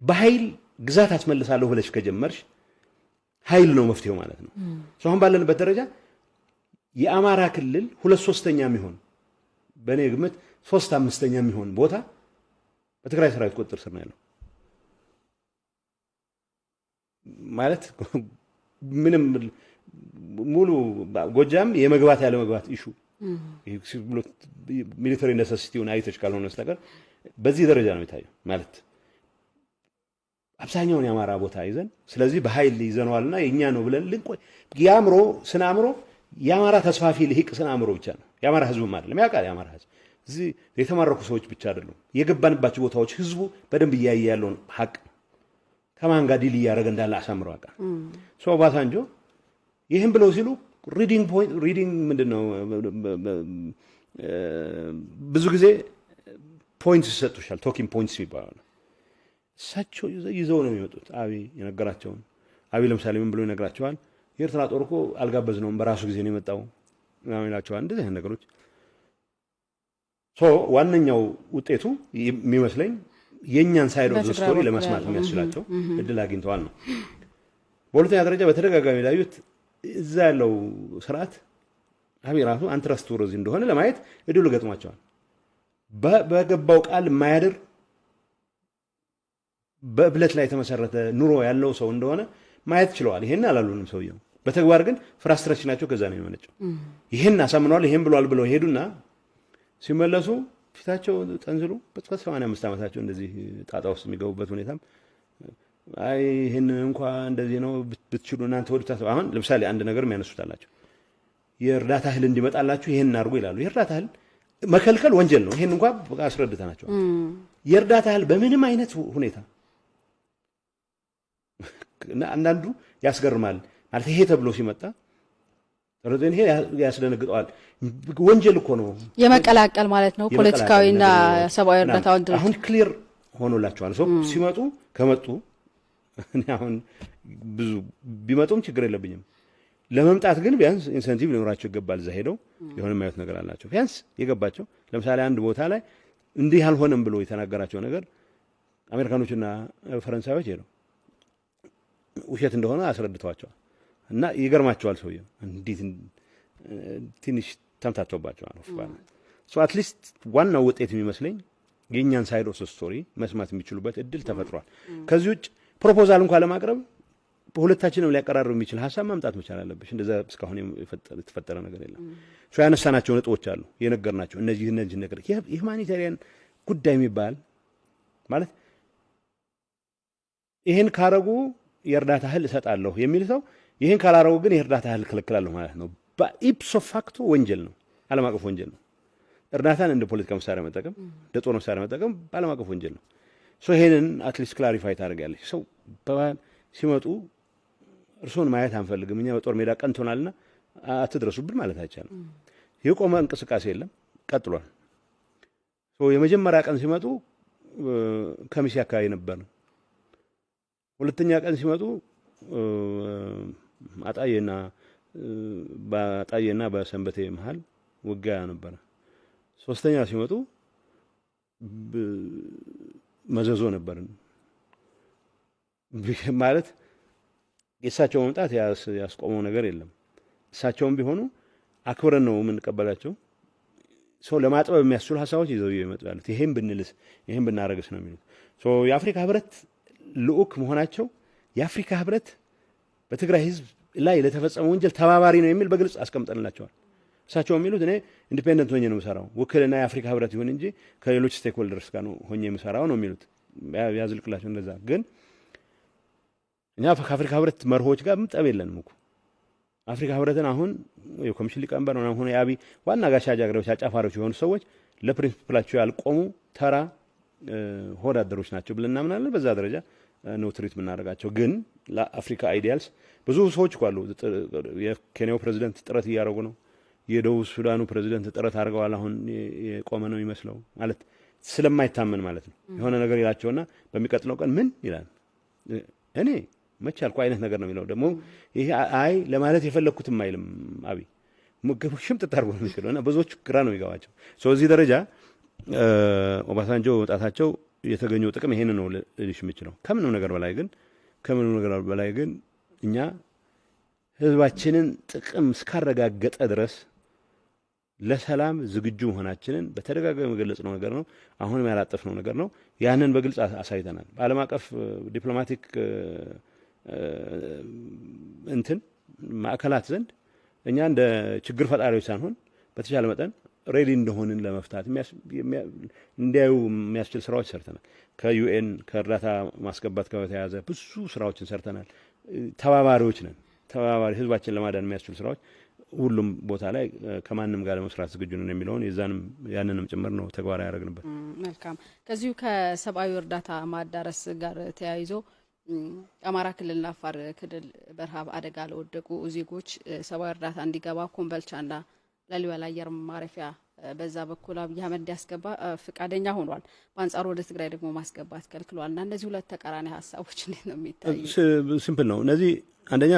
በኃይል ግዛት አስመልሳለሁ ብለሽ ከጀመርሽ ኃይል ነው መፍትሄው ማለት ነው። አሁን ባለንበት ደረጃ የአማራ ክልል 2/3 የሚሆን፣ በእኔ ግምት 3/5 የሚሆን ቦታ በትግራይ ሰራዊት ቁጥጥር ስር ነው ያለው። ማለት ምንም ሙሉ ጎጃም የመግባት ያለ መግባት issue military necessity ውን አይተሽ ካልሆነ በስተቀር በዚህ ደረጃ ነው የታየው። ማለት አብዛኛውን የአማራ ቦታ ይዘን፣ ስለዚህ በኃይል ይዘነዋልና የእኛ ነው ብለን ልንቆይ የአእምሮ ስነ አእምሮ የአማራ ተስፋፊ ልሂቅ ስነ አእምሮ ብቻ ነው። የአማራ ህዝብም አይደለም፣ ያውቃል። የአማራ ህዝብ እዚህ የተማረኩ ሰዎች ብቻ አይደሉም። የገባንባቸው ቦታዎች ህዝቡ በደንብ እያየ ያለውን ሀቅ፣ ከማን ጋር deal እያደረገ እንዳለ አሳምረው ያውቃል። So ኦባሳንጆ ይህም ብለው ሲሉ reading point፣ reading ምንድን ነው? ብዙ ጊዜ points ይሰጡሻል፣ talking points ይባላሉ። እሳቸው ይዘው ነው የሚመጡት። አብይ የነገራቸውን። አብይ ለምሳሌ ምን ብሎ ይነግራቸዋል? የኤርትራ ጦር እኮ አልጋበዝነውም፣ በራሱ ጊዜ ነው የመጣው ምናምን ይላቸዋል። እንደዚህ አይነት ነገሮች። So ዋነኛው ውጤቱ የሚመስለኝ የእኛን side of story ለመስማት የሚያስችላቸው እድል አግኝተዋል ነው። በሁለተኛ ደረጃ በተደጋጋሚ ላዩት እዛ ያለው ስርዓት አብይ ራሱ untrustworthy እንደሆነ ለማየት እድሉ ገጥሟቸዋል። በገባው ቃል የማያድር፣ በእብለት ላይ የተመሰረተ ኑሮ ያለው ሰው እንደሆነ ማየት ችለዋል። ይሄን አላሉንም ሰውየው። በተግባር ግን frustration ኣቸው ከዛ ነው የሚመነጨው። ይህን አሳምነዋል፣ ይሄን ብሏል ብለው ሄዱና ሲመለሱ ፊታቸው ጠንዝሎ በ85 ዓመታቸው እንደዚህ ጣጣ ውስጥ የሚገቡበት ሁኔታም፣ አይ ይህን እንኳ እንደዚህ ነው ብትችሉ እናንተ ወደ አሁን ለምሳሌ አንድ ነገር የሚያነሱት አላቸው። የእርዳታ እህል እንዲመጣላችሁ ይህን አድርጉ ይላሉ። የእርዳታ እህል መከልከል ወንጀል ነው። ይህን እንኳ አስረድተናቸዋል። የእርዳታ እህል በምንም አይነት ሁኔታ፣ እና አንዳንዱ ያስገርማል፣ ማለት ይሄ ተብሎ ሲመጣ ይሄ ያስደነግጠዋል። ወንጀል እኮ ነው። የመቀላቀል ማለት ነው ፖለቲካዊና ሰብአዊ እርዳታውን። አሁን clear ሆኖላቸዋል። ሰው ሲመጡ ከመጡ እኔ አሁን ብዙ ቢመጡም ችግር የለብኝም። ለመምጣት ግን ቢያንስ incentive ሊኖራቸው ይገባል። እዛ ሄደው የሆነ የማዩት ነገር አላቸው። ቢያንስ የገባቸው ለምሳሌ አንድ ቦታ ላይ እንዲህ አልሆነም ብሎ የተናገራቸው ነገር አሜሪካኖችና ፈረንሳዮች ሄደው ውሸት እንደሆነ አስረድተዋቸዋል። እና ይገርማቸዋል። ሰውየው እንዴት ትንሽ ተምታቶባቸዋል። So at least ዋናው ውጤት የሚመስለኝ የእኛን side of story መስማት የሚችሉበት እድል ተፈጥሯል። ከዚህ ውጭ proposal እንኳን ለማቅረብ በሁለታችንም ሊያቀራርብ የሚችል ሀሳብ ማምጣት መቻል አለብሽ። እንደዛ እስካሁን የተፈጠረ ነገር የለም። So ያነሳናቸው ነጥቦች አሉ፣ የነገርናቸው እነዚህ ነገር የ humanitarian ጉዳይ የሚባል፣ ማለት ይህን ካረጉ የእርዳታ እህል እሰጣለሁ የሚል ሰው ይህን ካላረጉ ግን የእርዳታ እህል እከለክላለሁ ማለት ነው። በ ipso facto ወንጀል ነው፣ ዓለም አቀፍ ወንጀል ነው። እርዳታን እንደ ፖለቲካ መሳሪያ መጠቀም፣ እንደ ጦር መሳሪያ መጠቀም በዓለም አቀፍ ወንጀል ነው። So ይሄንን at least clarify ታደርጊያለሽ። ሰው ሲመጡ እርሶን ማየት አንፈልግም፣ እኛ በጦር ሜዳ ቀንቶናልና አትድረሱብን ማለት አይቻልም። የቆመ እንቅስቃሴ የለም፣ ቀጥሏል። የመጀመሪያ ቀን ሲመጡ ከሚሴ አካባቢ ነበር። ሁለተኛ ቀን ሲመጡ በአጣዬና በሰንበቴ መሀል ውጊያ ነበረ። ሶስተኛ ሲመጡ መዘዞ ነበርን። ማለት የእሳቸው መምጣት ያስቆመው ነገር የለም። እሳቸውም ቢሆኑ አክብረን ነው የምንቀበላቸው። ሰው ለማጥበብ የሚያስችሉ ሀሳቦች ይዘው ይመጡ ያሉት፣ ይሄን ብንልስ፣ ይሄን ብናረግስ ነው የሚሉት። የአፍሪካ ህብረት ልዑክ መሆናቸው፣ የአፍሪካ ህብረት በትግራይ ህዝብ ላይ ለተፈጸመ ወንጀል ተባባሪ ነው የሚል በግልጽ አስቀምጠንላቸዋል። እሳቸው የሚሉት እኔ independent ሆኜ ነው የምሰራው፣ ውክልና የአፍሪካ ህብረት ይሁን እንጂ ከሌሎች stakeholders ጋር ነው ሆኜ የምሰራው ነው የሚሉት። ያዝልቅላቸው እንደዛ። ግን እኛ ከአፍሪካ ህብረት መርሆች ጋር ጠብ የለንም እኮ። አፍሪካ ህብረትን አሁን የኮሚሽን ሊቀመንበር ምናምን ሆነ የአብይ ዋና ጋሻ ጃግሬዎች፣ አጫፋሪዎች የሆኑ ሰዎች ለ principle ኣቸው ያልቆሙ ተራ ሆዳደሮች ናቸው ብለን እናምናለን። በዛ ደረጃ ነው treat የምናደርጋቸው። ግን ለአፍሪካ ideals ብዙ ሰዎች እኮ አሉ። የኬንያው ፕሬዚደንት ጥረት እያደረጉ ነው። የደቡብ ሱዳኑ ፕሬዚደንት ጥረት አድርገዋል። አሁን የቆመ ነው የሚመስለው፣ ማለት ስለማይታመን ማለት ነው። የሆነ ነገር ይላቸውና በሚቀጥለው ቀን ምን ይላል፣ እኔ መች አልኩ አይነት ነገር ነው የሚለው። ደግሞ ይሄ አይ ለማለት የፈለግኩትም አይልም፣ አብይ ሽምጥጥ አድርጎ ነው የሚችለው እና ብዙዎቹ ግራ ነው የሚገባቸው። እዚህ ደረጃ ኦባሳንጆ መምጣታቸው የተገኘው ጥቅም ይሄን ነው ልልሽ የምችለው። ከምንም ነገር በላይ ግን እኛ ህዝባችንን ጥቅም እስካረጋገጠ ድረስ ለሰላም ዝግጁ መሆናችንን በተደጋጋሚ የገለጽነው ነገር ነው። አሁንም ያላጠፍነው ነገር ነው። ያንን በግልጽ አሳይተናል። በዓለም አቀፍ diplomatic እንትን ማዕከላት ዘንድ እኛ እንደ ችግር ፈጣሪዎች ሳንሆን በተቻለ መጠን ready እንደሆንን ለመፍታት እንዲያዩ የሚያስችል ስራዎች ሰርተናል። ከ UN ከእርዳታ ማስገባት ጋር በተያያዘ ብዙ ስራዎችን ሰርተናል። ተባባሪዎች ነን። ተባባሪ ህዝባችን ለማዳን የሚያስችሉ ስራዎች ሁሉም ቦታ ላይ ከማንም ጋር ለመስራት ዝግጁ ነን የሚለውን የዛንም ያንንም ጭምር ነው ተግባራዊ ያደረግንበት። መልካም። ከዚሁ ከሰብአዊ እርዳታ ማዳረስ ጋር ተያይዞ አማራ ክልልና አፋር ክልል በረሃብ አደጋ ለወደቁ ዜጎች ሰብአዊ እርዳታ እንዲገባ ኮምቦልቻና ላሊበላ አየር ማረፊያ በዛ በኩል አብይ አህመድ እንዲያስገባ ፍቃደኛ ሆኗል። በአንጻሩ ወደ ትግራይ ደግሞ ማስገባት ከልክሏል። እና እነዚህ ሁለት ተቃራኒ ሀሳቦች እንዴት ነው የሚታዩ? Simple ነው። እነዚህ አንደኛ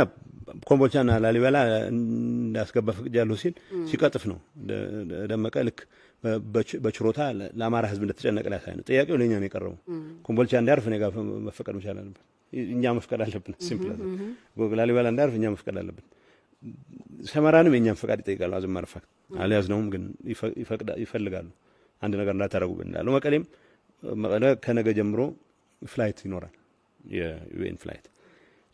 ኮምቦልቻና ላሊበላ እንዳስገባ ፈቅጃለሁ ሲል ሲቀጥፍ ነው ደመቀ። ልክ በችሮታ ለአማራ ሕዝብ እንደተጨነቀ ሊያሳይ ነው። ጥያቄው ለእኛ ነው የቀረበው። ኮምቦልቻ እንዲያርፍ እኔ ጋር መፈቀድ መቻል አለብን። እኛ መፍቀድ አለብን። Simple። ላሊበላ እንዲያርፍ እኛ መፍቀድ አለብን። ሰመራንም የእኛም ፈቃድ ይጠይቃሉ። As a matter of fact አልያዝነውም፣ ግን ይፈልጋሉ። አንድ ነገር እንዳታረጉብን እንዳለው መቀሌም መቀሌ ከነገ ጀምሮ flight ይኖራል፣ የ UN flight።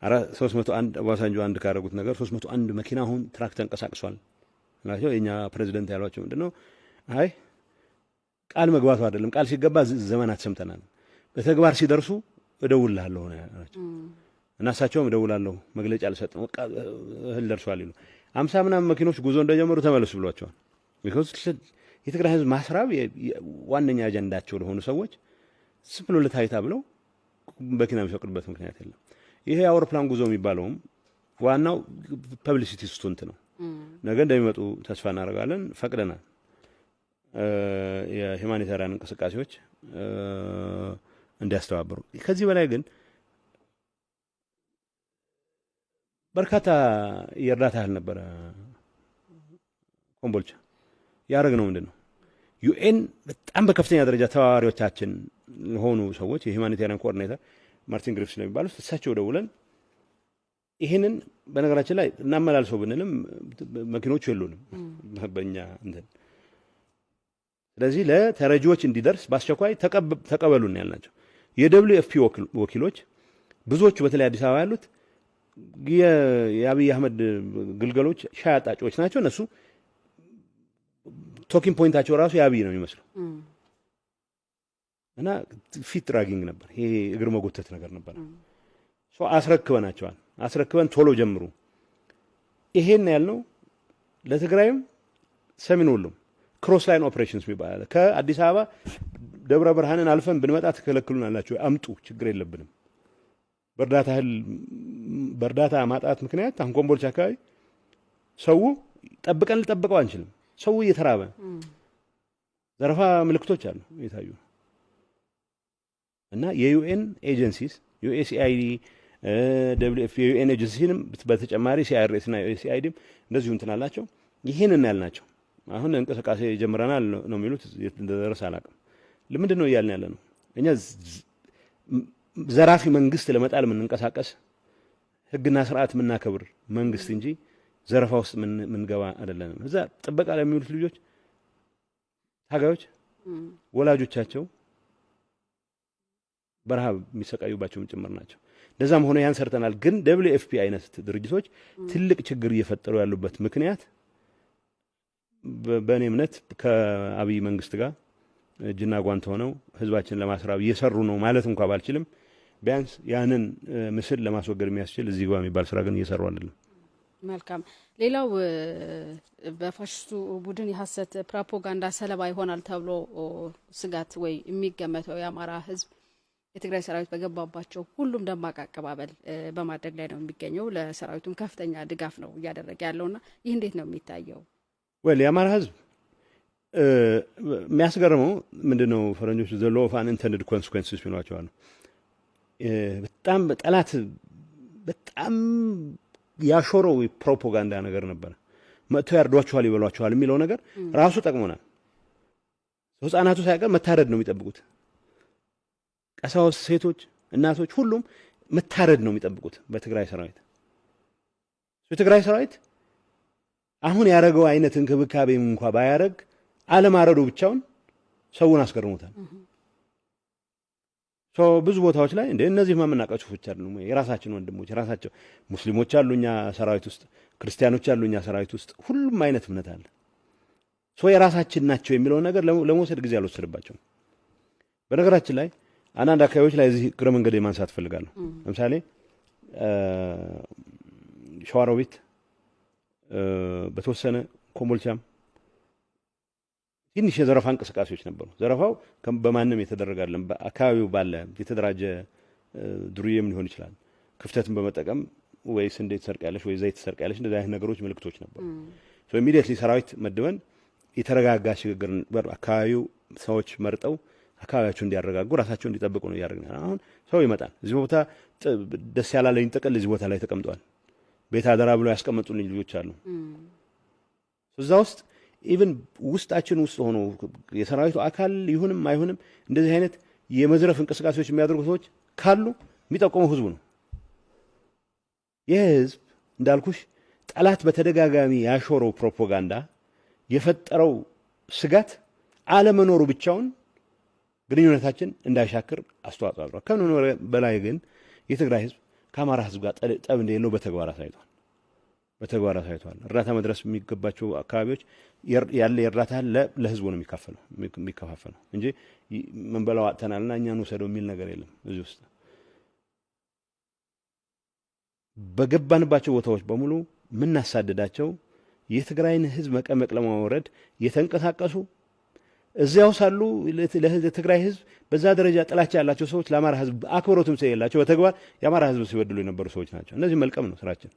301 ኦባሳንጆ አንድ ካደረጉት ነገር 301 መኪና አሁን truck ተንቀሳቅሷል ናቸው። የኛ ፕሬዚደንት ያሏቸው ምንድን ነው? አይ ቃል መግባቱ አይደለም፣ ቃል ሲገባ ዘመናት ሰምተናል። በተግባር ሲደርሱ እደውልልሃለሁ ነው ያላቸው። እና እሳቸውም እደውላለሁ መግለጫ ልሰጥ ነው፣ በቃ እህል ደርሷል ይሉ 50 ምናምን መኪኖች ጉዞ እንደጀመሩ ተመለሱ ብሏቸዋል። Because የትግራይ ህዝብ ማስራብ ዋነኛ አጀንዳቸው ለሆኑ ሰዎች ዝም ብሎ ለታይታ ብለው መኪና የሚፈቅዱበት ምክንያት የለም። ይሄ የአውሮፕላን ጉዞ የሚባለውም ዋናው publicity stunt ነው። ነገ እንደሚመጡ ተስፋ እናደርጋለን። ፈቅደናል። የ humanitarian እንቅስቃሴዎች እንዲያስተባብሩ። ከዚህ በላይ ግን በርካታ የእርዳታ እህል ነበረ ኮምቦልቻ። ያደረግነው ምንድን ነው? UN በጣም በከፍተኛ ደረጃ ተባባሪዎቻችን የሆኑ ሰዎች የ humanitarian coordinator ማርቲን ግሪፍስ ነው የሚባሉት፣ እሳቸው ደውለን ይህንን በነገራችን ላይ እናመላልሰው ብንልም መኪኖቹ የሉንም በእኛ እንትን። ስለዚህ ለተረጂዎች እንዲደርስ በአስቸኳይ ተቀበሉን ያልናቸው የ WFP ወኪሎች ብዙዎቹ በተለይ አዲስ አበባ ያሉት የአብይ አህመድ ግልገሎች ሻይ አጣጮች ናቸው። እነሱ talking point ኣቸው ራሱ የአብይ ነው የሚመስለው እና feet dragging ነበር። ይሄ እግር መጎተት ነገር ነበር። አስረክበናቸዋል። አስረክበን ቶሎ ጀምሩ። ይሄን ያልነው ለትግራይም ሰሜን ወሎም cross line operations የሚባል አለ። ከአዲስ አበባ ደብረ ብርሃንን አልፈን ብንመጣ ትከለክሉናላችሁ፣ አምጡ፣ ችግር የለብንም። በእርዳታ እህል በእርዳታ ማጣት ምክንያት አሁን ኮምቦልቻ አካባቢ ሰው ጠብቀን ልጠብቀው አንችልም። ሰው እየተራበ ዘረፋ ምልክቶች አሉ የታዩ እና የ UN agencies USAID WF የ UN agency ንም በተጨማሪ CRS እና ዩኤስኤአይዲም እንደዚሁ እንትን አላቸው። ይሄንን ያልናቸው አሁን እንቅስቃሴ ጀምረናል ነው የሚሉት። የት እንደደረሰ አላውቅም። ለምንድን ነው እያልን ያለ ነው? እኛ ዘራፊ መንግስት ለመጣል የምንንቀሳቀስ፣ ህግና ስርዓት የምናከብር መንግስት እንጂ ዘረፋ ውስጥ የምንገባ አይደለንም። እዛ ጥበቃ ላይ የሚውሉት ልጆች ታጋዮች ወላጆቻቸው በረሃብ የሚሰቃዩባቸውም ጭምር ናቸው። እንደዛም ሆነ ያን ሰርተናል። ግን WFP አይነት ድርጅቶች ትልቅ ችግር እየፈጠሩ ያሉበት ምክንያት በእኔ እምነት ከአብይ መንግስት ጋር እጅና ጓንት ሆነው ህዝባችን ለማስራብ እየሰሩ ነው ማለት እንኳ ባልችልም ቢያንስ ያንን ምስል ለማስወገድ የሚያስችል እዚህ ግባ የሚባል ስራ ግን እየሰሩ አይደለም። መልካም። ሌላው በፋሽስቱ ቡድን የሀሰት ፕሮፓጋንዳ ሰለባ ይሆናል ተብሎ ስጋት ወይ የሚገመተው የአማራ ህዝብ የትግራይ ሰራዊት በገባባቸው ሁሉም ደማቅ አቀባበል በማድረግ ላይ ነው የሚገኘው። ለሰራዊቱም ከፍተኛ ድጋፍ ነው እያደረገ ያለውና ይህ እንዴት ነው የሚታየው? Well፣ የአማራ ህዝብ የሚያስገርመው ምንድን ነው? ፈረንጆች the law of unintended consequences ይሏቸዋል። በጣም ጠላት በጣም ያሾረው ፕሮፓጋንዳ ነገር ነበረ። መጥተው ያርዷቸዋል፣ ይበሏቸዋል የሚለው ነገር ራሱ ጠቅሞናል። ህጻናቱ ሳይቀር መታረድ ነው የሚጠብቁት። ቀሳውስት፣ ሴቶች፣ እናቶች ሁሉም መታረድ ነው የሚጠብቁት በትግራይ ሰራዊት። የትግራይ ሰራዊት አሁን ያደረገው አይነት እንክብካቤ እንኳ ባያደረግ አለማረዱ ብቻውን ሰውን አስገርሞታል። ብዙ ቦታዎች ላይ እንደ እነዚህ የምናውቃቸው ሰዎች አይደሉም። የራሳችን ወንድሞች የራሳቸው ሙስሊሞች አሉ እኛ ሰራዊት ውስጥ፣ ክርስቲያኖች አሉ እኛ ሰራዊት ውስጥ፣ ሁሉም አይነት እምነት አለ። So የራሳችን ናቸው የሚለውን ነገር ለመውሰድ ጊዜ አልወሰድባቸውም። በነገራችን ላይ አንዳንድ አካባቢዎች ላይ እዚህ እግረ መንገድ ማንሳት እፈልጋለሁ። ለምሳሌ ሸዋሮቢት በተወሰነ ኮምቦልቻም ትንሽ የዘረፋ እንቅስቃሴዎች ነበሩ። ዘረፋው በማንም የተደረገ አይደለም። በአካባቢው ባለ የተደራጀ ዱርዬም ሊሆን ይችላል። ክፍተትን በመጠቀም ወይ ስንዴ ትሰርቂያለሽ ወይ ዘይት ትሰርቂያለሽ፣ እንደዚህ አይነት ነገሮች ምልክቶች ነበሩ። Immediately ሰራዊት መድበን የተረጋጋ ሽግግር አካባቢው ሰዎች መርጠው አካባቢያቸው እንዲያረጋጉ፣ ራሳቸው እንዲጠብቁ ነው እያደረግን። አሁን ሰው ይመጣል። እዚህ ቦታ ደስ ያላለኝ ጥቅል እዚህ ቦታ ላይ ተቀምጧል። ቤት አደራ ብለው ያስቀመጡልኝ ልጆች አሉ። እዛ ውስጥ even ውስጣችን ውስጥ ሆኖ የሰራዊቱ አካል ይሁንም አይሁንም እንደዚህ አይነት የመዝረፍ እንቅስቃሴዎች የሚያደርጉ ሰዎች ካሉ የሚጠቆመው ህዝቡ ነው። ይህ ህዝብ እንዳልኩሽ ጠላት በተደጋጋሚ ያሾረው ፕሮፓጋንዳ የፈጠረው ስጋት አለመኖሩ ብቻውን ግንኙነታችን እንዳይሻክር አስተዋጽኦ አድርጓል። ከምንም በላይ ግን የትግራይ ህዝብ ከአማራ ህዝብ ጋር ጠብ እንደሌለው በተግባር አሳይቷል። በተግባር አሳይቷል። እርዳታ መድረስ የሚገባቸው አካባቢዎች ያለ የእርዳታ ለህዝቡ ነው የሚከፋፈለው እንጂ ምንበላው አጥተናልና እኛን ውሰደው የሚል ነገር የለም። እዚህ ውስጥ በገባንባቸው ቦታዎች በሙሉ የምናሳድዳቸው የትግራይን ህዝብ መቀመቅ ለማውረድ የተንቀሳቀሱ፣ እዚያው ሳሉ ለትግራይ ህዝብ በዛ ደረጃ ጥላቻ ያላቸው ሰዎች፣ ለአማራ ህዝብ አክብሮትም የሌላቸው፣ በተግባር የአማራ ህዝብ ሲበድሉ የነበሩ ሰዎች ናቸው። እነዚህ መልቀም ነው ስራችን።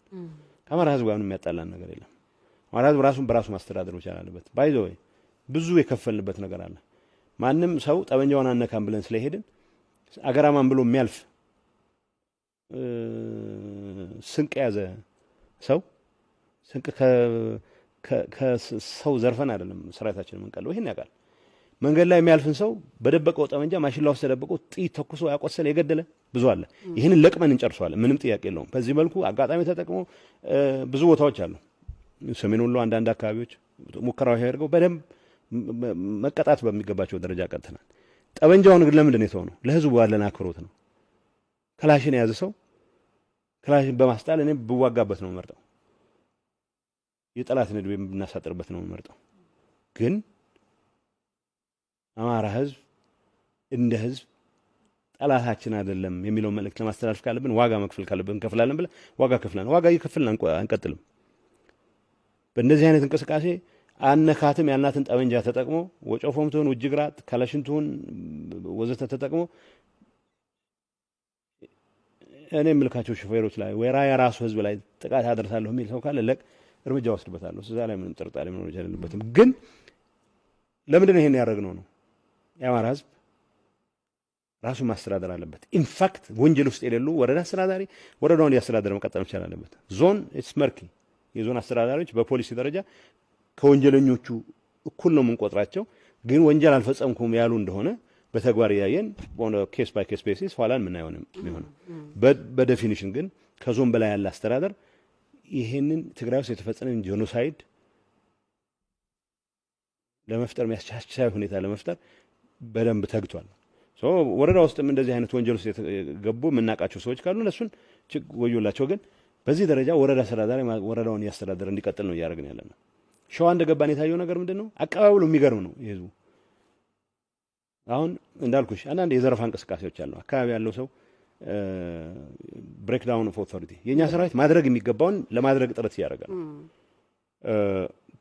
ከአማራ ህዝብ ጋር ምንም የሚያጣላን ነገር የለም። አማራ ህዝብ ራሱን በራሱ ማስተዳደር መቻል አለበት። By the way ብዙ የከፈልንበት ነገር አለ። ማንም ሰው ጠመንጃውን አነካም ብለን ስለሄድን አገራማን ብሎ የሚያልፍ ስንቅ የያዘ ሰው፣ ስንቅ ከሰው ዘርፈን አይደለም ሰራዊታችን የምንቀልበው። ይሄን ያውቃል። መንገድ ላይ የሚያልፍን ሰው በደበቀው ጠመንጃ ማሽላ ውስጥ ተደብቆ ጥይት ተኩሶ ያቆሰለ፣ የገደለ ብዙ አለ። ይህንን ለቅመን እንጨርሰዋለን። ምንም ጥያቄ የለውም። በዚህ መልኩ አጋጣሚ ተጠቅሞ ብዙ ቦታዎች አሉ። ሰሜን ወሎ አንዳንድ አካባቢዎች ሙከራዎች ያደርገው በደንብ መቀጣት በሚገባቸው ደረጃ ቀጥተናል። ጠመንጃውን ግን ለምንድን ነው የተሆነው? ለህዝቡ ባለን አክብሮት ነው። ክላሽን የያዘ ሰው ክላሽን በማስጣል እኔ ብዋጋበት ነው የምመርጠው። የጠላትን ዕድሜ ብናሳጥርበት ነው የምመርጠው። ግን አማራ ህዝብ እንደ ህዝብ ጠላታችን አይደለም የሚለው መልእክት ለማስተላለፍ ካለብን፣ ዋጋ መክፈል ካለብን እንከፍላለን ብለን ዋጋ ከፍለን፣ ዋጋ እየከፈልን አንቀጥልም። በእንደዚህ አይነት እንቅስቃሴ አነካትም ያልናትን ጠመንጃ ተጠቅሞ፣ ወጨፎም ትሁን ውጅግራ፣ ካላሽን ትሁን ወዘተ ተጠቅሞ እኔ የምልካቸው ሾፌሮች ላይ ወይ የራሱ ህዝብ ላይ ጥቃት አደርሳለሁ የሚል ሰው ካለ ለቅ እርምጃ ወስድበታለሁ። እዛ ላይ ምንም ጥርጣሬ መኖር የለበትም። ግን ለምንድን ነው ይሄን ያደረግነው ነው? የአማራ ህዝብ ራሱን ማስተዳደር አለበት። In fact ወንጀል ውስጥ የሌሉ ወረዳ አስተዳዳሪ ወረዳውን እያስተዳደረ መቀጠል መቻል አለበት። ዞን it's murky። የዞን አስተዳዳሪዎች በፖሊሲ ደረጃ ከወንጀለኞቹ እኩል ነው የምንቆጥራቸው። ግን ወንጀል አልፈጸምኩም ያሉ እንደሆነ በተግባር እያየን case by case basis ኋላ የምናየው ነው የሚሆነው። በ definition ግን ከዞን በላይ ያለ አስተዳደር ይሄንን ትግራይ ውስጥ የተፈጸመን genocide ለመፍጠር የሚያስቻል ሁኔታ ለመፍጠር በደንብ ተግቷል። ወረዳ ውስጥም እንደዚህ አይነት ወንጀል ውስጥ የገቡ የምናውቃቸው ሰዎች ካሉ እነሱን ወዮላቸው። ግን በዚህ ደረጃ ወረዳ አስተዳዳሪ ወረዳውን እያስተዳደረ እንዲቀጥል ነው እያደረግን ያለ ነው። ሸዋ እንደገባን የታየው ነገር ምንድን ነው? አቀባበሉ የሚገርም ነው የህዝቡ። አሁን እንዳልኩሽ አንዳንድ የዘረፋ እንቅስቃሴዎች አሉ። አካባቢ ያለው ሰው breakdown of authority፣ የእኛ ሰራዊት ማድረግ የሚገባውን ለማድረግ ጥረት እያደረገ ነው።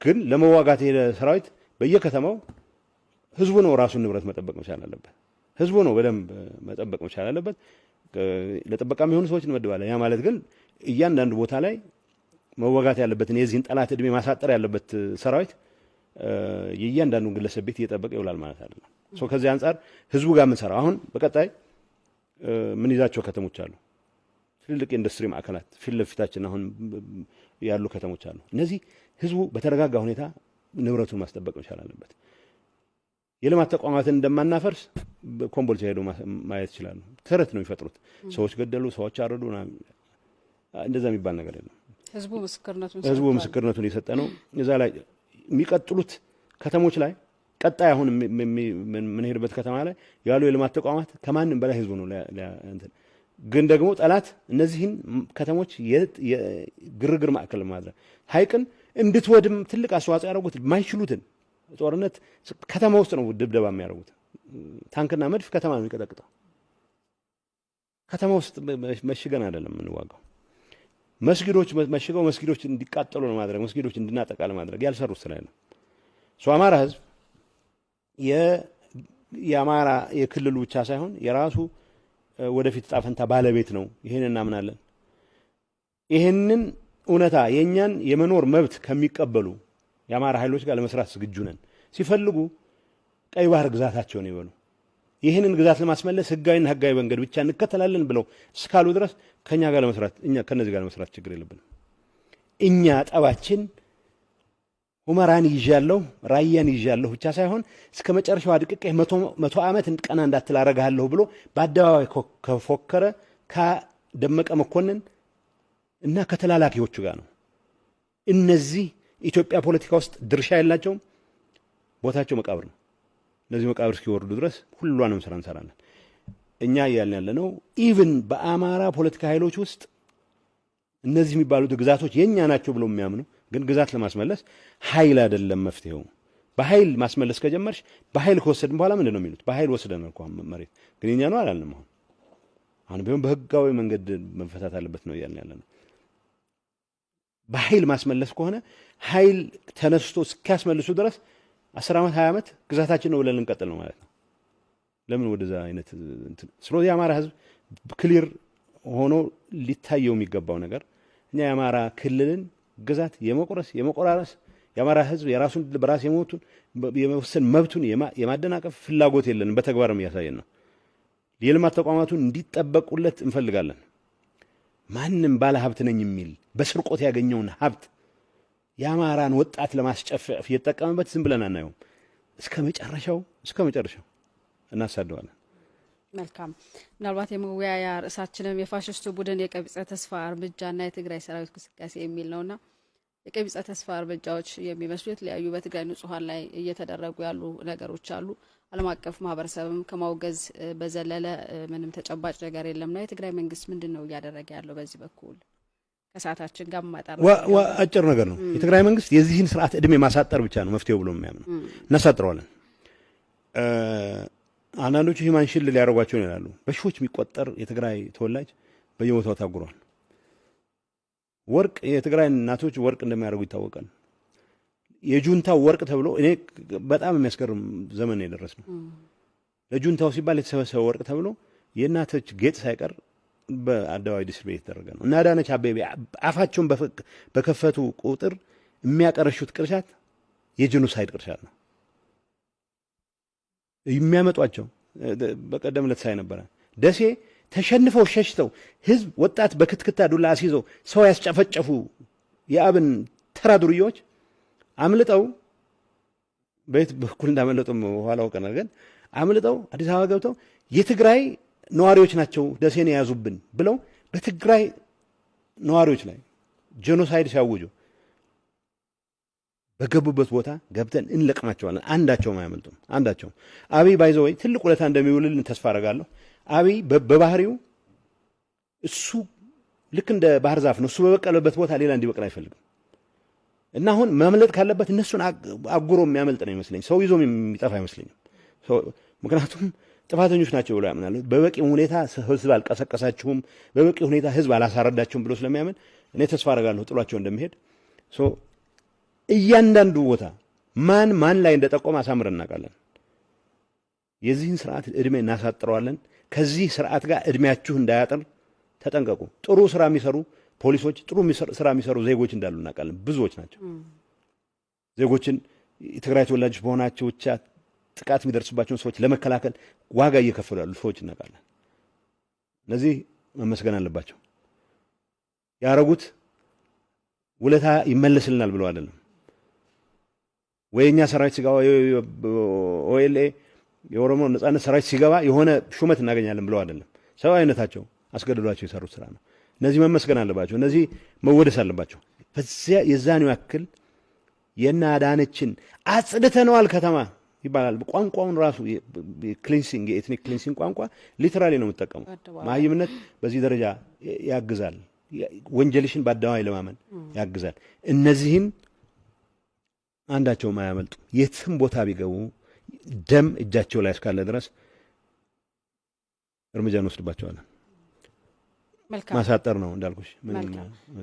ግን ለመዋጋት የሄደ ሰራዊት በየከተማው ህዝቡ ነው ራሱን ንብረት መጠበቅ መቻል አለበት። ህዝቡ ነው በደንብ መጠበቅ መቻል አለበት። ለጥበቃ የሚሆኑ ሰዎች እንመድባለን። ያ ማለት ግን እያንዳንዱ ቦታ ላይ መወጋት ያለበትን የዚህን ጠላት እድሜ ማሳጠር ያለበት ሰራዊት የእያንዳንዱን ግለሰብ ቤት እየጠበቀ ይውላል ማለት አይደለም። ከዚህ አንጻር ህዝቡ ጋር የምንሰራው አሁን በቀጣይ ምን ይዛቸው ከተሞች አሉ። ትልልቅ የኢንዱስትሪ ማዕከላት ፊት ለፊታችን አሁን ያሉ ከተሞች አሉ። እነዚህ ህዝቡ በተረጋጋ ሁኔታ ንብረቱን ማስጠበቅ መቻል አለበት። የልማት ተቋማትን እንደማናፈርስ ኮምቦልቻ ሄዶ ማየት ይችላሉ። ተረት ነው የሚፈጥሩት። ሰዎች ገደሉ፣ ሰዎች አረዱ፣ እንደዛ የሚባል ነገር የለም። ህዝቡ ምስክርነቱን ህዝቡ ምስክርነቱን የሰጠ ነው። እዛ ላይ የሚቀጥሉት ከተሞች ላይ፣ ቀጣይ አሁን የምንሄድበት ከተማ ላይ ያሉ የልማት ተቋማት ከማንም በላይ ህዝቡ ነው። ግን ደግሞ ጠላት እነዚህን ከተሞች የግርግር ማዕከል ማድረግ፣ ሀይቅን እንድትወድም ትልቅ አስተዋጽኦ ያደረጉት የማይችሉትን ጦርነት ከተማ ውስጥ ነው ድብደባ የሚያደርጉት። ታንክና መድፍ ከተማ ነው የሚቀጠቅጠው። ከተማ ውስጥ መሽገን አይደለም የምንዋጋው። መስጊዶች መሽገው መስጊዶች እንዲቃጠሉ ለማድረግ፣ መስጊዶች እንድናጠቃ ለማድረግ ያልሰሩት ስራ የለም። So አማራ ህዝብ የአማራ የክልሉ ብቻ ሳይሆን የራሱ ወደፊት ዕጣ ፈንታ ባለቤት ነው። ይህን እናምናለን። ይህንን እውነታ የእኛን የመኖር መብት ከሚቀበሉ የአማራ ኃይሎች ጋር ለመስራት ዝግጁ ነን። ሲፈልጉ ቀይ ባህር ግዛታቸውን ይበሉ። ይህንን ግዛት ለማስመለስ ህጋዊና ህጋዊ መንገድ ብቻ እንከተላለን ብለው እስካሉ ድረስ ከኛ ጋር ለመስራት፣ እኛ ከነዚህ ጋር ለመስራት ችግር የለብንም። እኛ ጠባችን ሁመራን ይዣለሁ፣ ራያን ይዣለሁ ብቻ ሳይሆን እስከ መጨረሻው አድቅቄ 100 ዓመት ቀና እንዳትል አረግሃለሁ ብሎ በአደባባይ ከፎከረ ከደመቀ መኮንን እና ከተላላኪዎቹ ጋር ነው። እነዚህ ኢትዮጵያ ፖለቲካ ውስጥ ድርሻ የላቸውም። ቦታቸው መቃብር ነው። እነዚህ መቃብር እስኪወርዱ ድረስ ሁሏንም ስራ እንሰራለን። እኛ እያልን ያለ ነው even በአማራ ፖለቲካ ኃይሎች ውስጥ እነዚህ የሚባሉት ግዛቶች የእኛ ናቸው ብለው የሚያምኑ ግን ግዛት ለማስመለስ ኃይል አይደለም መፍትሄው። በኃይል ማስመለስ ከጀመርሽ፣ በኃይል ከወሰድን በኋላ ምንድን ነው የሚሉት? በኃይል ወስደን እኮ መሬት ግን የኛ ነው አላልንም። አሁን ቢሆን በህጋዊ መንገድ መፈታት አለበት ነው እያልን ያለ ነው። በኃይል ማስመለስ ከሆነ ኃይል ተነስቶ እስኪያስመልሱ ድረስ 10 ዓመት፣ 20 ዓመት ግዛታችን ነው ብለን ልንቀጥል ነው ማለት ነው። ለምን ወደዛ አይነት? ስለዚህ የአማራ ህዝብ clear ሆኖ ሊታየው የሚገባው ነገር እኛ የአማራ ክልልን ግዛት የመቁረስ፣ የመቆራረስ፣ የአማራ ህዝብ የራሱን በራስ የሞቱን የመወሰን መብቱን የማደናቀፍ ፍላጎት የለንም። በተግባርም እያሳየን ነው። የልማት ተቋማቱን እንዲጠበቁለት እንፈልጋለን። ማንም ባለ ሀብት ነኝ የሚል በስርቆት ያገኘውን ሀብት የአማራን ወጣት ለማስጨፍጨፍ እየተጠቀመበት ዝም ብለን አናየውም። እስከ መጨረሻው፣ እስከ መጨረሻው እናሳደዋለን። መልካም። ምናልባት የመወያያ ርዕሳችንም የፋሽስቱ ቡድን የቀቢጸ ተስፋ እርምጃና የትግራይ ሰራዊት ግስጋሴ የሚል ነውና የቀቢጸ ተስፋ እርምጃዎች የሚመስሉ የተለያዩ በትግራይ ንጹሐን ላይ እየተደረጉ ያሉ ነገሮች አሉ። ዓለም አቀፍ ማህበረሰብም ከማውገዝ በዘለለ ምንም ተጨባጭ ነገር የለምና የትግራይ መንግስት ምንድን ነው እያደረገ ያለው በዚህ በኩል? ከሰዓታችን ጋር ማጠር አጭር ነገር ነው። የትግራይ መንግስት የዚህን ስርዓት እድሜ ማሳጠር ብቻ ነው መፍትሄው ብሎ የሚያምነው። እናሳጥረዋለን። አንዳንዶቹ human shield ሊያደርጓቸው ይላሉ። በሺዎች የሚቆጠር የትግራይ ተወላጅ በየቦታው ታጉሯል። ወርቅ የትግራይ እናቶች ወርቅ እንደሚያደርጉ ይታወቃል። የጁንታው ወርቅ ተብሎ፣ እኔ በጣም የሚያስገርም ዘመን የደረስ ነው። ለጁንታው ሲባል የተሰበሰበ ወርቅ ተብሎ የእናቶች ጌጥ ሳይቀር በአደባባይ display የተደረገ ነው። እና አዳነች አቤቤ አፋቸውን በከፈቱ ቁጥር የሚያቀረሹት ቅርሻት የ genocide ቅርሻት ነው። የሚያመጧቸው በቀደም ዕለት ሳይ ነበረ፣ ደሴ ተሸንፈው ሸሽተው ህዝብ ወጣት በክትክታ ዱላ አስይዘው ሰው ያስጨፈጨፉ የአብን ተራ ዱርዬዎች አምልጠው፣ በየት በኩል እንዳመለጡ በኋላ አውቀናል። ግን አምልጠው አዲስ አበባ ገብተው የትግራይ ነዋሪዎች ናቸው ደሴን የያዙብን ብለው በትግራይ ነዋሪዎች ላይ genocide ሲያውጁ በገቡበት ቦታ ገብተን እንለቅማቸዋለን። አንዳቸውም አያመልጡም። አንዳቸውም። አብይ by the way ትልቅ ውለታ እንደሚውልልን ተስፋ አደርጋለሁ። አብይ በባህሪው እሱ ልክ እንደ ባህር ዛፍ ነው። እሱ በበቀለበት ቦታ ሌላ እንዲበቅል አይፈልግም። እና አሁን ማምለጥ ካለበት እነሱን አጉሮ የሚያመልጥ ነው ይመስለኝ። ሰው ይዞ የሚጠፋ አይመስለኝም። ምክንያቱም ጥፋተኞች ናቸው ብሎ ያምናሉ። በበቂ ሁኔታ ህዝብ አልቀሰቀሳችሁም፣ በበቂ ሁኔታ ህዝብ አላሳረዳችሁም ብሎ ስለሚያምን እኔ ተስፋ አደርጋለሁ ጥሏቸው እንደሚሄድ። እያንዳንዱ ቦታ ማን ማን ላይ እንደጠቆመ አሳምረን እናውቃለን። የዚህን ስርዓት እድሜ እናሳጥረዋለን። ከዚህ ስርዓት ጋር እድሜያችሁ እንዳያጥር ተጠንቀቁ። ጥሩ ስራ የሚሰሩ ፖሊሶች፣ ጥሩ ስራ የሚሰሩ ዜጎች እንዳሉ እናውቃለን። ብዙዎች ናቸው። ዜጎችን የትግራይ ተወላጆች በሆናቸው ብቻ ጥቃት የሚደርስባቸውን ሰዎች ለመከላከል ዋጋ እየከፈሉ ያሉ ሰዎች እናውቃለን። እነዚህ መመስገን አለባቸው። ያረጉት ውለታ ይመለስልናል ብለው አይደለም ወይ እኛ ሰራዊት ሲገባ፣ OLA የኦሮሞ ነጻነት ሰራዊት ሲገባ የሆነ ሹመት እናገኛለን ብለው አይደለም። ሰብአዊነታቸው አስገድዷቸው የሰሩት ስራ ነው። እነዚህ መመስገን አለባቸው። እነዚህ መወደስ አለባቸው። በዚያ የዛኑ ያክል የእነ አዳነችን አጽድተነዋል ከተማ ይባላል። ቋንቋውን ራሱ cleansing፣ የ ethnic cleansing ቋንቋ literally ነው የምጠቀመው። መሀይምነት በዚህ ደረጃ ያግዛል። ወንጀልሽን በአደባባይ ለማመን ያግዛል። እነዚህን አንዳቸውም አያመልጡ። የትም ቦታ ቢገቡ ደም እጃቸው ላይ እስካለ ድረስ እርምጃ እንወስድባቸዋለን። ማሳጠር ነው እንዳልኩሽ። ምንም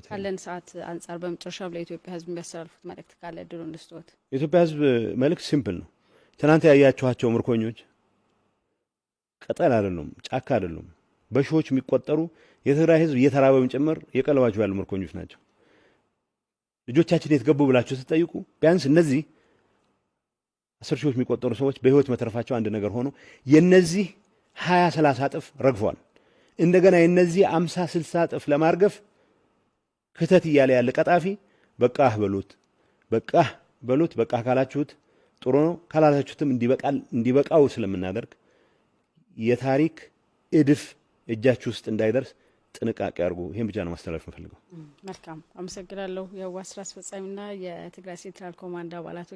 ካለን ሰዓት አንጻር በመጨረሻም ለኢትዮጵያ ሕዝብ የሚያስተላልፉት መልእክት ካለ እድሉን ልስጥዎት። የኢትዮጵያ ሕዝብ መልእክት simple ነው። ትናንት ያያችኋቸው ምርኮኞች ቅጠል አይደሉም፣ ጫካ አይደሉም። በሺዎች የሚቆጠሩ የትግራይ ሕዝብ እየተራበም ጭምር የቀለባቸው ያሉ ምርኮኞች ናቸው። ልጆቻችን የት ገቡ ብላችሁ ስትጠይቁ ቢያንስ እነዚህ 10 ሺዎች የሚቆጠሩ ሰዎች በህይወት መትረፋቸው አንድ ነገር ሆኖ የነዚህ 20 30 እጥፍ ረግፈዋል። እንደገና የነዚህ 50 60 እጥፍ ለማርገፍ ክተት እያለ ያለ ቀጣፊ በቃህ በሉት፣ በቃህ በሉት። በቃህ ካላችሁት ጥሩ ነው፣ ካላላችሁትም እንዲበቃው ስለምናደርግ የታሪክ እድፍ እጃችሁ ውስጥ እንዳይደርስ ጥንቃቄ አድርጉ። ይህን ብቻ ነው ማስተላለፍ የምፈልገው። መልካም፣ አመሰግናለሁ። የህወሓት ስራ አስፈጻሚና የትግራይ Central Command አባል አቶ